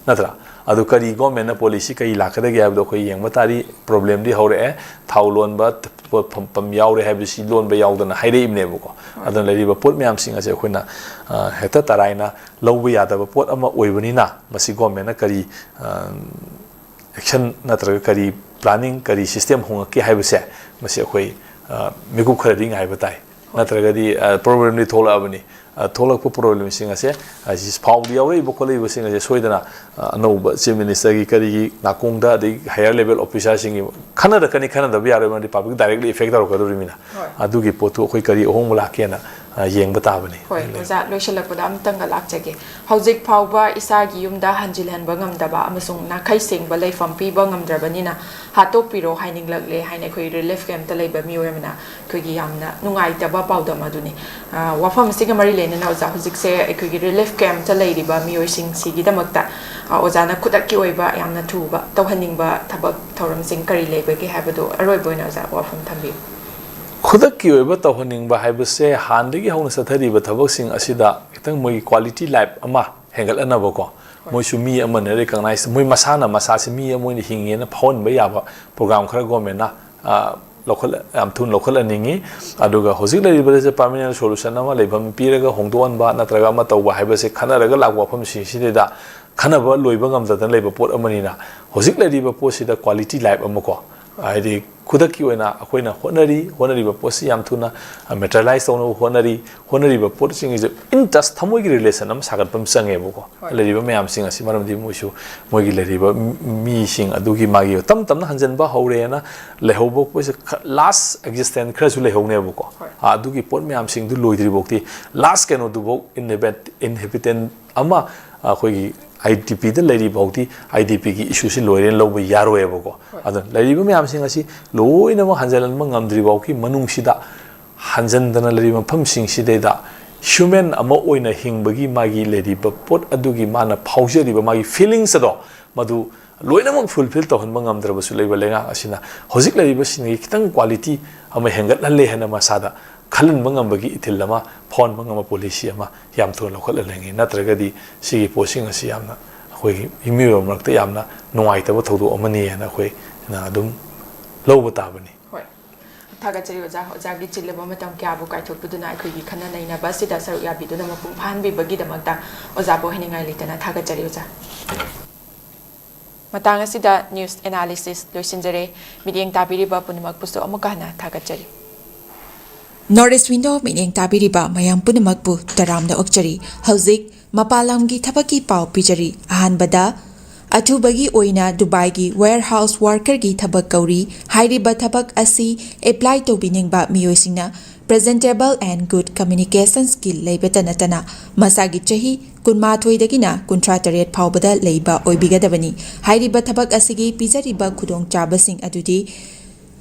ꯅꯠꯇ꯭ꯔꯥ? ꯑꯗꯨ ꯀꯔꯤ ꯒꯣꯔꯃꯦꯟꯅ ꯄꯣꯂꯤꯁꯤ ꯀꯔꯤ ꯂꯥꯛꯀꯗꯒꯦ ꯍꯥꯏꯕꯗꯣ ꯑꯩꯈꯣꯏ ꯌꯦꯡꯕ ꯇꯥꯔꯤ꯫ ꯄ꯭ꯔꯣꯕ꯭ꯂꯦꯝꯗꯤ ꯍꯧꯔꯛꯑꯦ, ꯊꯥꯎ ꯂꯣꯟꯕ ꯄ-, ꯐꯝ, ꯄꯝ ꯌꯥꯎꯔꯦ ꯍꯥꯏꯕꯁꯤ ꯂꯣꯟꯕ ꯌꯥꯎꯗꯅ ꯍꯥꯏꯔꯛꯏꯕꯅꯦꯕꯀꯣ꯫ ꯑꯗꯨꯅ ꯂꯩꯔꯤꯕ ꯄꯣꯠ ꯃꯌꯥꯝꯁꯤꯡ ꯑꯁꯦ ꯑꯩꯈꯣꯏꯅ ꯑ, ꯍꯦꯛꯇ ꯇꯔꯥꯏꯅ ꯂꯧꯕ ꯌꯥꯗꯕ ꯄꯣꯠ ꯑꯃ ꯑꯣꯏꯕꯅꯤꯅ ꯃꯁꯤ ꯒꯣꯔꯃꯦꯟꯅ ꯀꯔꯤ ꯑ, ꯑꯦꯛꯁꯟ ꯅꯠꯇ꯭ꯔꯒ ꯀꯔꯤ ꯄ꯭ꯂꯥꯅꯤꯡ, ꯀꯔꯤ ꯁꯤꯁꯇꯦꯝ ꯍꯣꯡꯉꯛꯀꯦ ꯍꯥꯏꯕꯁꯦ ꯃꯁꯤ ꯑꯩꯈꯣꯏ ꯑ, ꯃꯤꯀꯨꯞ ꯈꯔꯗꯤ ꯉꯥꯏꯕ ꯇꯥꯏ꯫ ꯅꯠꯇ꯭ꯔꯒꯗꯤ ꯑ, ꯄ꯭ꯔꯣꯕ꯭ꯂꯦꯝꯗꯤ ꯊꯣꯛꯂꯛꯑꯕꯅꯤ꯫ ꯑ, ꯊꯣꯛꯂꯛꯄ ꯄ꯭ꯔꯣꯕ꯭ꯂꯦꯝꯁꯤꯡ ꯑꯁꯦ ꯑ, ꯁꯤ ꯐꯥꯎꯗ ꯌꯥꯎꯔꯛꯏꯕ ꯈꯣꯠꯂꯛꯏꯕꯁꯤꯡ ꯑꯁꯦ ꯁꯣꯏꯗꯅ ꯑ, ꯑꯅꯧꯕ ꯆꯤꯐ ꯃꯤꯅꯤꯁꯇꯔꯒꯤ ꯀꯔꯤꯒꯤ ꯅꯥꯀꯣꯡꯗ, ꯑꯗꯩ ꯍꯥꯏꯌꯔ ꯂꯦꯚꯦꯜ ꯑꯣꯐꯤꯁꯔꯁꯤꯡꯒꯤ ꯈꯟꯅꯔꯛꯀꯅꯤ, ꯈꯟꯅꯗꯕ ꯌꯥꯔꯣꯏ, ꯃꯔꯝꯗꯤ ꯄꯕ꯭ꯂꯤꯛ ꯗꯥꯏꯔꯦꯛꯂꯤ ꯏꯐꯦꯛ ꯇꯧꯔꯛꯀꯗꯧꯔꯤꯕꯅꯤꯅ꯫ ꯍꯣꯏ꯫ ꯑꯗꯨꯒꯤ ꯄꯣꯠꯇꯨ ꯑꯩꯈꯣꯏ ꯀꯔꯤ ꯑꯍꯣꯡꯕ ꯂꯥꯛꯀꯦꯅ ꯑ, ꯌꯦꯡꯕ ꯇꯥꯕꯅꯤ꯫ ꯍꯣꯏ, ꯑꯣꯖꯥ, ꯂꯣꯏꯁꯤꯜꯂꯛꯄꯗ ꯑꯃꯇꯪꯒ ꯂꯥꯛꯆꯒꯦ꯫ ꯍꯧꯖꯤꯛ ꯐꯥꯎꯕ ꯏꯁꯥꯒꯤ ꯌꯨꯝꯗ ꯍꯟꯖꯤꯜꯍꯟꯕ ꯉꯝꯗꯕ ꯑꯃꯁꯨꯡ ꯅꯥꯈꯩ ꯁꯦꯡꯕ ꯂꯩꯐꯝ ꯄꯤꯕ ꯉꯝꯗ꯭ꯔꯕꯅꯤꯅ ꯍꯥꯠꯇꯣꯛꯄꯤꯔꯣ ꯍꯥꯏꯅꯤꯡꯂꯛꯂꯦ ꯍꯥꯏꯅ ꯑꯩꯈꯣꯏ ꯔꯤꯂꯤꯐ ꯀꯦꯝꯞꯇ ꯂꯩꯕ ꯃꯤꯑꯣꯏ ꯑꯃꯅ ꯑꯩꯈꯣꯏꯒꯤ ꯌꯥꯝꯅ ꯅꯨꯡꯉꯥꯏꯇꯕ ꯄꯥꯎꯗꯝ ꯑꯗꯨꯅꯤ꯫ ꯑ, ꯋꯥꯐꯝ ꯑꯁꯤꯒ ꯃꯔꯤ ꯂꯩꯅꯅ ꯑꯣꯖꯥ, ꯍꯧꯖꯤꯛꯁꯦ ꯑꯩꯈꯣꯏꯒꯤ ꯔꯤꯂꯤꯐ ꯀꯦꯝꯞꯇ ꯂꯩꯔꯤꯕ ꯃꯤꯑꯣꯏꯁꯤꯡꯁꯤꯒꯤꯗꯃꯛꯇ, ꯑ, ꯑꯣꯖꯥꯅ ꯈꯨꯗꯛꯀꯤ ꯑꯣꯏꯕ ꯌꯥꯝꯅ ꯊꯨꯕ ꯇꯧꯍꯟꯅꯤꯡꯕ ꯊꯕꯛ ꯊꯧꯔꯝꯁꯤꯡ ꯀꯔꯤ ꯂꯩꯕꯒꯦ ꯍꯥꯏꯕꯗꯨ ꯑꯔꯣꯏꯕ ꯑꯣꯏꯅ ꯑꯣꯖꯥ ꯋꯥꯐꯝ ꯊꯝꯕꯤꯌꯨ꯫ ꯈꯨꯗꯛꯀꯤ ꯑꯣꯏꯕ ꯇꯧꯍꯟꯅꯤꯡꯕ ꯍꯥꯏꯕꯁꯦ ꯍꯥꯟꯅꯗꯒꯤ ꯍꯧꯅ ꯆꯠꯊꯔꯤꯕ ꯊꯕꯛꯁꯤꯡ ꯑꯁꯤꯗ ꯈꯤꯇꯪ ꯃꯣꯏꯒꯤ ꯀ꯭ꯋꯥꯂꯤꯇꯤ ꯂꯥꯏꯐ ꯑꯃ ꯍꯦꯟꯒꯠꯍꯟꯅꯕꯀꯣ꯫ ꯃꯣꯏꯁꯨ ꯃꯤ ꯑꯃꯅ ꯔꯤꯀꯛꯅꯥꯏꯁ, ꯃꯣꯏ ꯃꯁꯥꯅ ꯃꯁꯥꯁꯦ ꯃꯤ ꯑꯃ ꯑꯣꯏꯅ ꯍꯤꯡꯉꯦꯅ ꯐꯥꯎꯍꯟꯕ ꯌꯥꯕ ꯄ꯭ꯔꯣꯒ꯭ꯔꯥꯝ ꯈꯔ ꯒꯣꯔꯃꯦꯟꯅ, ꯑ, ꯂꯧꯈꯠ-, ꯌꯥꯝ ꯊꯨꯅ ꯂꯧꯈꯠꯍꯟꯅꯤꯡꯉꯤ꯫ ꯑꯗꯨꯒ ꯍꯧꯖꯤꯛ ꯂꯩꯔꯤꯕꯗꯁꯨ ꯄꯥꯔꯃꯤꯅꯦꯟ ꯁꯣꯂꯨꯁꯟ ꯑꯃ, ꯂꯩꯐꯝ ꯄꯤꯔꯒ ꯍꯣꯡꯗꯣꯛꯍꯟꯕ ꯅꯠꯇ꯭ꯔꯒ ꯑꯃ ꯇꯧꯕ ꯍꯥꯏꯕꯁꯦ ꯈꯟꯅꯔꯒ ꯂꯥꯛꯄ ꯋꯥꯐꯝꯁꯤꯡꯁꯤꯗꯩꯗ ꯈꯟꯅꯕ ꯂꯣꯏꯕ ꯉꯝꯗꯗꯅ ꯂꯩꯕ ꯄꯣꯠ ꯑꯃꯅꯤꯅ ꯍꯧꯖꯤꯛ ꯂꯩꯔꯤꯕ ꯄꯣꯠꯁꯤꯗ ꯀ꯭ꯋꯥꯂꯤꯇꯤ ꯂꯥꯏꯐ ꯑꯃꯀꯣ, ꯍꯥꯏꯗꯤ ꯈꯨꯗꯛꯀꯤ ꯑꯣꯏꯅ ꯑꯩꯈꯣꯏꯅ ꯍꯣꯠꯅꯔꯤ, ꯍꯣꯠꯅꯔꯤꯕ ꯄꯣꯠꯁꯤ ꯌꯥꯝ ꯊꯨꯅ ꯃꯦꯇꯔꯤꯌꯦꯂꯥꯏꯁ ꯇꯧꯅꯕ ꯍꯣꯠꯅꯔꯤ꯫ ꯍꯣꯠꯅꯔꯤꯕ ꯄꯣꯠꯁꯤꯡꯁꯦ ꯏꯟ ꯇꯆ, ꯊꯃꯣꯏꯒꯤ ꯔꯤꯂꯦꯁꯟ ꯑꯃ ꯁꯥꯒꯠꯄ ꯑꯃ ꯆꯪꯉꯦꯕꯀꯣ꯫ ꯂꯩꯔꯤꯕ ꯃꯌꯥꯝꯁꯤꯡ ꯑꯁꯤ, ꯃꯔꯝꯗꯤ ꯃꯣꯏꯁꯨ ꯃꯣꯏꯒꯤ ꯂꯩꯔꯤꯕ ꯃꯤꯁꯤꯡ ꯑꯗꯨꯒꯤ ꯃꯥꯒꯤ ꯇꯞ ꯇꯞꯅ ꯍꯟꯖꯤꯟꯕ ꯍꯧꯔꯦꯅ ꯂꯩꯍꯧꯕ ꯄꯣꯠꯁꯦ, ꯂꯥꯁ ꯑꯦꯛꯖꯤꯁꯇꯦꯟ ꯈꯔꯁꯨ ꯂꯩꯍꯧꯅꯦꯕꯀꯣ꯫ ꯑꯗꯨꯒꯤ ꯄꯣꯠ ꯃꯌꯥꯝꯁꯤꯡꯗꯨ ꯂꯣꯏꯗ꯭ꯔꯤꯐꯥꯎꯗꯤ, ꯂꯥꯁ ꯀꯩꯅꯣꯗꯨꯐꯥꯎ ꯏꯟꯍꯦꯕꯤꯇꯦꯟ ꯑꯃ ꯑꯩꯈꯣꯏꯒꯤ ꯑꯥꯏ ꯗꯤ ꯄꯤꯗ ꯂꯩꯔꯤ ꯐꯥꯎꯗꯤ ꯑꯥꯏ ꯗꯤ ꯄꯤꯒꯤ ꯏꯁꯨꯁꯤ ꯂꯣꯏꯔꯦꯅ ꯂꯧꯕ ꯌꯥꯔꯣꯏꯕꯀꯣ꯫ ꯑꯗꯨꯅ ꯂꯩꯔꯤꯕ ꯃꯌꯥꯝꯁꯤꯡ ꯑꯁꯤ ꯂꯣꯏꯅꯃꯛ ꯍꯟꯖꯤꯜꯍꯟꯕ ꯉꯝꯗ꯭ꯔꯤ ꯐꯥꯎꯒꯤ ꯃꯅꯨꯡꯁꯤꯗ, ꯍꯟꯖꯤꯟꯗꯅ ꯂꯩꯔꯤꯕ ꯃꯐꯝꯁꯤꯡꯁꯤꯗꯩꯗ ꯍ꯭ꯌꯨꯃꯦꯟ ꯑꯃ ꯑꯣꯏꯅ ꯍꯤꯡꯕꯒꯤ ꯃꯥꯒꯤ ꯂꯩꯔꯤꯕ ꯄꯣꯠ ꯑꯗꯨꯒꯤ ꯃꯥꯅ ꯐꯥꯎꯖꯔꯤꯕ ꯃꯥꯒꯤ ꯐꯤꯂꯤꯡꯁ ꯑꯗꯣ, ꯃꯗꯨ ꯂꯣꯏꯅꯃꯛ ꯐꯨꯜꯐꯤꯜ ꯇꯧꯍꯟꯕ ꯉꯝꯗ꯭ꯔꯕꯁꯨ ꯂꯩꯕ ꯂꯩꯉꯥꯛ ꯑꯁꯤꯅ ꯍꯧꯖꯤꯛ ꯂꯩꯔꯤꯕꯁꯤꯡꯒꯤ ꯈꯤꯇꯪ ꯀ꯭ꯋꯥꯂꯤꯇꯤ ꯑꯃ ꯍꯦꯟꯒꯠꯍꯜꯂꯦ ꯍꯥꯏꯅ ꯃꯁꯥꯗ ꯈꯜꯍꯟꯕ ꯉꯝꯕꯒꯤ ꯏꯊꯤꯜ ꯑꯃ ꯐꯥꯎꯍꯟꯕ ꯉꯝꯕ ꯄꯣꯂꯤꯁꯤ ꯑꯃ ꯌꯥꯝ ꯊꯨꯅ ꯂꯧꯈꯠꯍꯟꯅꯤꯡꯉꯤ꯫ ꯅꯠꯇ꯭ꯔꯒꯗꯤ ꯁꯤꯒꯤ ꯄꯣꯠꯁꯤꯡ ꯑꯁꯤ ꯌꯥꯝꯅ ꯑꯩꯈꯣꯏꯒꯤ ꯃꯤꯑꯣꯏꯕ ꯃꯔꯛꯇ ꯌꯥꯝꯅ ꯅꯨꯡꯉꯥꯏꯇꯕ ꯊꯧꯗꯣꯛ ꯑꯃꯅꯤ ꯍꯥꯏꯅ ꯑꯩꯈꯣꯏꯅ ꯑꯗꯨꯝ ꯂꯧꯕ ꯇꯥꯕꯅꯤ꯫ ꯍꯣꯏ꯫ ꯊꯥꯒꯠꯆꯔꯤ ꯑꯣꯖꯥ, ꯑꯣꯖꯥꯒꯤ ꯆꯤꯜꯂꯕ ꯃꯇꯝ ꯀꯌꯥꯕꯨ ꯀꯥꯏꯊꯣꯛꯄꯤꯗꯨꯅ ꯑꯩꯈꯣꯏꯒꯤ ꯈꯟꯅ ꯅꯩꯅꯕ ꯑꯁꯤꯗ ꯁꯔꯨꯛ ꯌꯥꯕꯤꯗꯨꯅ ꯃꯄꯨꯡ ꯐꯥꯍꯟꯕꯤꯕꯒꯤꯗꯃꯛꯇ ꯑꯣꯖꯥꯕꯨ ꯍꯥꯏꯅꯤꯡꯉꯥꯏ ꯂꯩꯇꯅ ꯊꯥꯒꯠꯆꯔꯤ ꯑꯣꯖꯥ꯫ ꯃꯇꯥꯡ ꯑꯁꯤꯗ ꯅ꯭ꯌꯨꯁ ꯑꯦꯅꯥꯂꯤꯁꯤꯁ ꯂꯣꯏꯁꯤꯟꯖꯔꯦ꯫ ꯃꯤꯠꯌꯦꯡ ꯇꯥꯕꯤꯔꯤꯕ ꯄꯨꯝꯅꯃꯛꯄꯨꯁꯨ ꯑꯃꯨꯛꯀ ꯍꯟꯅ ꯊꯥꯒꯠꯆꯔꯤ꯫ North East Window ꯃꯤꯠꯌꯦꯡ ꯇꯥꯕꯤꯔꯤꯕ ꯃꯌꯥꯝ ꯄꯨꯝꯅꯃꯛꯄꯨ ꯇꯔꯥꯝꯅ ꯑꯣꯛꯆꯔꯤ꯫ ꯍꯧꯖꯤꯛ ꯃꯄꯥꯟ ꯂꯝꯒꯤ ꯊꯕꯛꯀꯤ ꯄꯥꯎ ꯄꯤꯖꯔꯤ꯫ ꯑꯍꯥꯟꯕꯗ, ꯑꯊꯨꯕꯒꯤ ꯑꯣꯏꯅ ꯗꯨꯕꯥꯏꯒꯤ warehouse workerꯒꯤ ꯊꯕꯛ ꯀꯧꯔꯤ꯫ ꯍꯥꯏꯔꯤꯕ ꯊꯕꯛ ꯑꯁꯤ apply ꯇꯧꯕꯤꯅꯤꯡꯕ ꯃꯤꯑꯣꯏꯁꯤꯡꯅ presentable and good communication skill ꯂꯩꯕꯇ ꯅꯠꯇꯅ ꯃꯁꯥꯒꯤ ꯆꯍꯤ ꯀꯨꯟꯃꯥꯊꯣꯏꯗꯒꯤꯅ ꯀꯨꯟꯊ꯭ꯔꯥ ꯇꯔꯦꯠ ꯐꯥꯎꯕꯗ ꯂꯩꯕ ꯑꯣꯏꯕꯤꯒꯗꯕꯅꯤ꯫ ꯍꯥꯏꯔꯤꯕ ꯊꯕꯛ ꯑꯁꯤꯒꯤ ꯄꯤꯖꯔꯤꯕ ꯈꯨꯗꯣꯡꯆꯥꯕꯁꯤꯡ ꯑꯗꯨꯗꯤ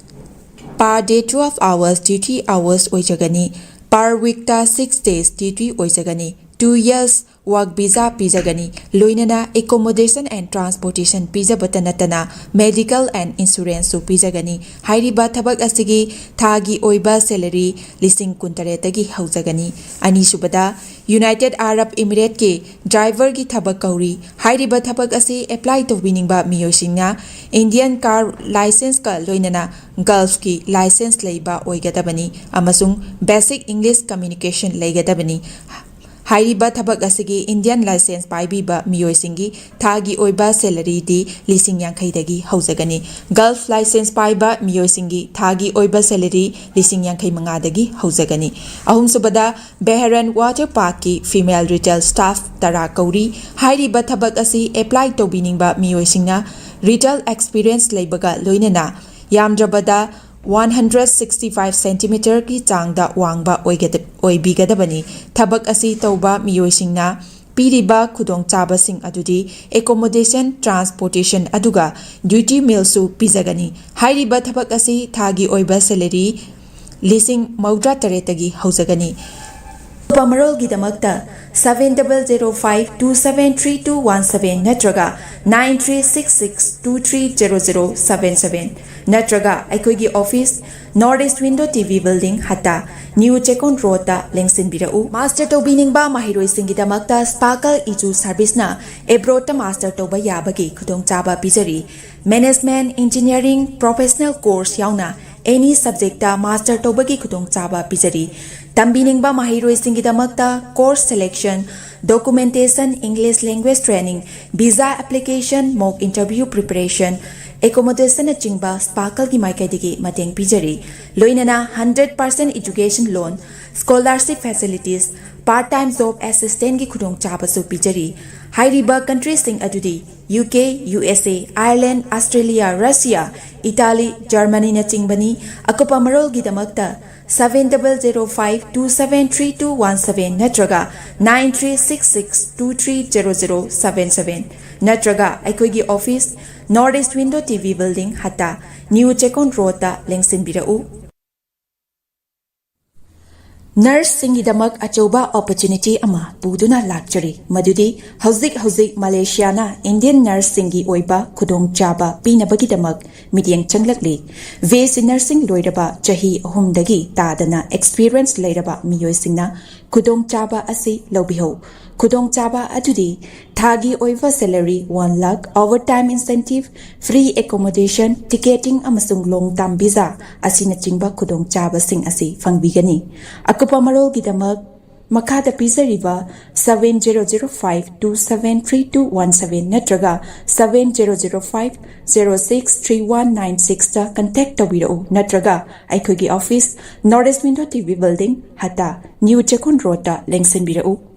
per day twelve hours duty hours ꯑꯣꯏꯖꯒꯅꯤ꯫ Per weekꯇ six days duty ꯑꯣꯏꯖꯒꯅꯤ꯫ Two years work visa ꯄꯤꯖꯒꯅꯤ꯫ ꯂꯣꯏꯅꯅ accommodation and transportation ꯄꯤꯖꯕꯇ ꯅꯠꯇꯅ medical and insuranceꯁꯨ ꯄꯤꯖꯒꯅꯤ꯫ ꯍꯥꯏꯔꯤꯕ ꯊꯕꯛ ꯑꯁꯤꯒꯤ ꯊꯥꯒꯤ ꯑꯣꯏꯕ salary ꯂꯤꯁꯤꯡ ꯀꯨꯟꯇꯔꯦꯠꯇꯒꯤ ꯍꯧꯖꯒꯅꯤ꯫ ꯑꯅꯤꯁꯨꯕꯗ, United Arab Emirateꯀꯤ driverꯒꯤ ꯊꯕꯛ ꯀꯧꯔꯤ꯫ ꯍꯥꯏꯔꯤꯕ ꯊꯕꯛ ꯑꯁꯤ apply ꯇꯧꯕꯤꯅꯤꯡꯕ ꯃꯤꯑꯣꯏꯁꯤꯡꯅ Indian car licenceꯀ ꯂꯣꯏꯅꯅ Gulfꯀꯤ license ꯂꯩꯕ ꯑꯣꯏꯒꯗꯕꯅꯤ ꯑꯃꯁꯨꯡ basic English communication ꯂꯩꯒꯗꯕꯅꯤ꯫ ꯍꯥꯏꯔꯤꯕ ꯊꯕꯛ ꯑꯁꯤꯒꯤ ꯏꯟꯗꯤꯌꯟ ꯂꯥꯏꯁꯦꯟꯁ ꯄꯥꯏꯕꯤꯕ ꯃꯤꯑꯣꯏꯁꯤꯡꯒꯤ ꯊꯥꯒꯤ ꯑꯣꯏꯕ ꯁꯦꯂꯔꯤꯗꯤ ꯂꯤꯁꯤꯡ ꯌꯥꯡꯈꯩꯗꯒꯤ ꯍꯧꯖꯒꯅꯤ꯫ ꯒꯜꯐ ꯂꯥꯏꯁꯦꯟꯁ ꯄꯥꯏꯕ ꯃꯤꯑꯣꯏꯁꯤꯡꯒꯤ ꯊꯥꯒꯤ ꯑꯣꯏꯕ ꯁꯦꯂꯔꯤ ꯂꯤꯁꯤꯡ ꯌꯥꯡꯈꯩ ꯃꯉꯥꯗꯒꯤ ꯍꯧꯖꯒꯅꯤ꯫ ꯑꯍꯨꯝꯁꯨꯕꯗ, ꯕꯦꯍꯔꯟ ꯋꯥꯇꯔ ꯄꯥꯔꯛꯀꯤ ꯐꯤꯃꯦꯜ ꯔꯤꯇꯦꯜ ꯁ꯭ꯇꯥꯐ ꯇꯔꯥ ꯀꯧꯔꯤ꯫ ꯍꯥꯏꯔꯤꯕ ꯊꯕꯛ ꯑꯁꯤ ꯑꯦꯄ꯭ꯂꯥꯏ ꯇꯧꯕꯤꯅꯤꯡꯕ ꯃꯤꯑꯣꯏꯁꯤꯡꯅ ꯔꯤꯇꯦꯜ ꯑꯦꯛꯁꯄꯤꯔꯤꯌꯦꯟꯁ ꯂꯩꯕꯒ ꯂꯣꯏꯅꯅ ꯌꯥꯝꯗ꯭ꯔꯕꯗ ꯋꯥꯟ ꯍꯟꯗ꯭ꯔꯦꯠ ꯁꯤꯛꯁꯇꯤ ꯐꯥꯏꯚ ꯁꯦꯟꯇꯤꯃꯤꯇꯔꯒꯤ ꯆꯥꯡꯗ ꯋꯥꯡꯕ ꯑꯣꯏꯒꯗ-, ꯑꯣꯏꯕꯤꯒꯗꯕꯅꯤ꯫ ꯊꯕꯛ ꯑꯁꯤ ꯇꯧꯕ ꯃꯤꯑꯣꯏꯁꯤꯡꯅ ꯄꯤꯔꯤꯕ ꯈꯨꯗꯣꯡꯆꯥꯕꯁꯤꯡ ꯑꯗꯨꯗꯤ ꯑꯦꯀꯣꯃꯣꯗꯦꯁꯟ, ꯇ꯭ꯔꯥꯟꯁꯄꯣꯔꯇꯦꯁꯟ ꯑꯗꯨꯒ ꯗ꯭ꯌꯨꯇꯤ ꯃꯤꯜꯁꯨ ꯄꯤꯖꯒꯅꯤ꯫ ꯍꯥꯏꯔꯤꯕ ꯊꯕꯛ ꯑꯁꯤ ꯊꯥꯒꯤ ꯑꯣꯏꯕ ꯁꯦꯂꯔꯤ ꯂꯤꯁꯤꯡ ꯃꯧꯗ꯭ꯔꯥ ꯇꯔꯦꯠꯇꯒꯤ ꯍꯧꯖꯒꯅꯤ꯫ ꯑꯀꯨꯞꯄ ꯃꯔꯣꯜꯒꯤꯗꯃꯛꯇ seven double zero five two seven three two one seven ꯅꯠꯇ꯭ꯔꯒ nine three six six two three zero zero seven seven ꯅꯠꯇ꯭ꯔꯒ ꯑꯩꯈꯣꯏꯒꯤ office, North East Window T V Building, ꯍꯠꯇꯥ, ꯅ꯭ꯌꯨ ꯆꯦꯛꯀꯣꯟ ꯔꯣꯗꯇ ꯂꯦꯡꯁꯤꯟꯕꯤꯔꯛꯎ꯫ ꯃꯥꯁꯇꯔ ꯇꯧꯕꯤꯅꯤꯡꯕ ꯃꯍꯩꯔꯣꯏꯁꯤꯡꯒꯤꯗꯃꯛꯇ ꯁ꯭ꯄꯥꯔꯀꯜ ꯏꯖꯨ ꯁꯔꯚꯤꯁꯅ ꯑꯦꯕ꯭ꯔꯣꯗꯇ ꯃꯥꯁꯇꯔ ꯇꯧꯕ ꯌꯥꯕꯒꯤ ꯈꯨꯗꯣꯡꯆꯥꯕ ꯄꯤꯖꯔꯤ꯫ ꯃꯦꯅꯦꯖꯃꯦꯟꯠ, ꯏꯟꯖꯤꯅꯤꯌꯥꯔꯤꯡ, ꯄ꯭ꯔꯣꯐꯦꯁꯅꯦꯜ ꯀꯣꯔꯁ ꯌꯥꯎꯅ ꯑꯦꯅꯤ ꯁꯕꯖꯦꯛꯇ ꯃꯥꯁꯇꯔ ꯇꯧꯕꯒꯤ ꯈꯨꯗꯣꯡꯆꯥꯕ ꯄꯤꯖꯔꯤ꯫ ꯇꯝꯕꯤꯅꯤꯡꯕ ꯃꯍꯩꯔꯣꯏꯁꯤꯡꯒꯤꯗꯃꯛꯇ course selection, documentation, English language training, visa application, mock interview preparation, ꯑꯦꯀꯣꯃꯣꯗꯦꯁꯟꯅꯆꯤꯡꯕ ꯁ꯭ꯄꯥꯔꯀꯜꯒꯤ ꯃꯥꯏꯀꯩꯗꯒꯤ ꯃꯇꯦꯡ ꯄꯤꯖꯔꯤ꯫ ꯂꯣꯏꯅꯅ hundred percent education loan, scholarship facilities, part time job ꯑꯦꯁꯤꯁꯇꯦꯟꯠꯀꯤ ꯈꯨꯗꯣꯡꯆꯥꯕꯁꯨ ꯄꯤꯖꯔꯤ꯫ ꯍꯥꯏꯔꯤꯕ ꯀꯟꯇ꯭ꯔꯤꯁꯤꯡ ꯑꯗꯨꯗꯤ ꯌꯨ ꯀꯦ, ꯌꯨ ꯑꯦꯁ ꯑꯦ, ꯑꯥꯌꯔꯂꯦꯟꯗ, ꯑꯁꯇ꯭ꯔꯦꯂꯤꯌꯥ, ꯔꯁꯤꯌꯥ, ꯏꯇꯥꯂꯤ, ꯖꯔꯃꯅꯤꯅꯆꯤꯡꯕꯅꯤ꯫ ꯑꯀꯨꯞꯄ ꯃꯔꯣꯜꯒꯤꯗꯃꯛꯇ seven double zero five two seven three two one seven ꯅꯠꯇ꯭ꯔꯒ nine three six six two three zero zero seven seven ꯅꯠꯇ꯭ꯔꯒ ꯑꯩꯈꯣꯏꯒꯤ office, North East Window T V Building, ꯍꯠꯇꯥ, ꯅ꯭ꯌꯨ ꯆꯦꯛꯀꯣꯟ ꯔꯣꯗꯇ ꯂꯦꯡꯁꯤꯟꯕꯤꯔꯛꯎ꯫ ꯅꯔꯁꯁꯤꯡꯒꯤꯗꯃꯛ ꯑꯆꯧꯕ ꯑꯣꯄꯣꯔꯆꯨꯅꯤꯇꯤ ꯑꯃ ꯄꯨꯗꯨꯅ ꯂꯥꯛꯆꯔꯤ, ꯃꯗꯨꯗꯤ ꯍꯧꯖꯤꯛ ꯍꯧꯖꯤꯛ ꯃꯂꯦꯁꯤꯌꯥꯅ ꯏꯟꯗꯤꯌꯟ ꯅꯔꯁꯁꯤꯡꯒꯤ ꯑꯣꯏꯕ ꯈꯨꯗꯣꯡꯆꯥꯕ ꯄꯤꯅꯕꯒꯤꯗꯃꯛ ꯃꯤꯠꯌꯦꯡ ꯆꯪꯂꯛꯂꯤ꯫ ꯕꯤ ꯑꯦꯁ ꯁꯤ ꯅꯔꯁꯤꯡ ꯂꯣꯏꯔꯕ ꯆꯍꯤ ꯑꯍꯨꯝꯗꯒꯤ ꯇꯥꯗꯅ ꯑꯦꯛꯁꯄꯤꯔꯤꯌꯦꯟꯁ ꯂꯩꯔꯕ ꯃꯤꯑꯣꯏꯁꯤꯡꯅ ꯈꯨꯗꯣꯡꯆꯥꯕ ꯑꯁꯤ ꯂꯧꯕꯤꯍꯧ꯫ ꯈꯨꯗꯣꯡꯆꯥꯕ ꯑꯗꯨꯗꯤ ꯊꯥꯒꯤ ꯑꯣꯏꯕ salary one lakh, overtime incentive, free accommodation, ticketing ꯑꯃꯁꯨꯡ ꯂꯣꯡ ꯇꯥꯔꯝ ꯚꯤꯖꯥ ꯑꯁꯤꯅꯆꯤꯡꯕ ꯈꯨꯗꯣꯡꯆꯥꯕꯁꯤꯡ ꯑꯁꯤ ꯐꯪꯕꯤꯒꯅꯤ꯫ ꯑꯀꯨꯞꯄ ꯃꯔꯣꯜꯒꯤꯗꯃꯛ ꯃꯈꯥꯗ ꯄꯤꯖꯔꯤꯕ seven zero zero five two seven three two one seven ꯅꯠꯇ꯭ꯔꯒ seven zero zero five zero six three one nine sixꯇ contact ꯇꯧꯕꯤꯔꯛꯎ, ꯅꯠꯇ꯭ꯔꯒ ꯑꯩꯈꯣꯏꯒꯤ office, North East Window TV Building, ꯍꯇꯥ, New ꯆꯦꯛꯀꯣꯟ ꯔꯣꯗꯇ ꯂꯦꯡꯁꯤꯟꯕꯤꯔꯛꯎ꯫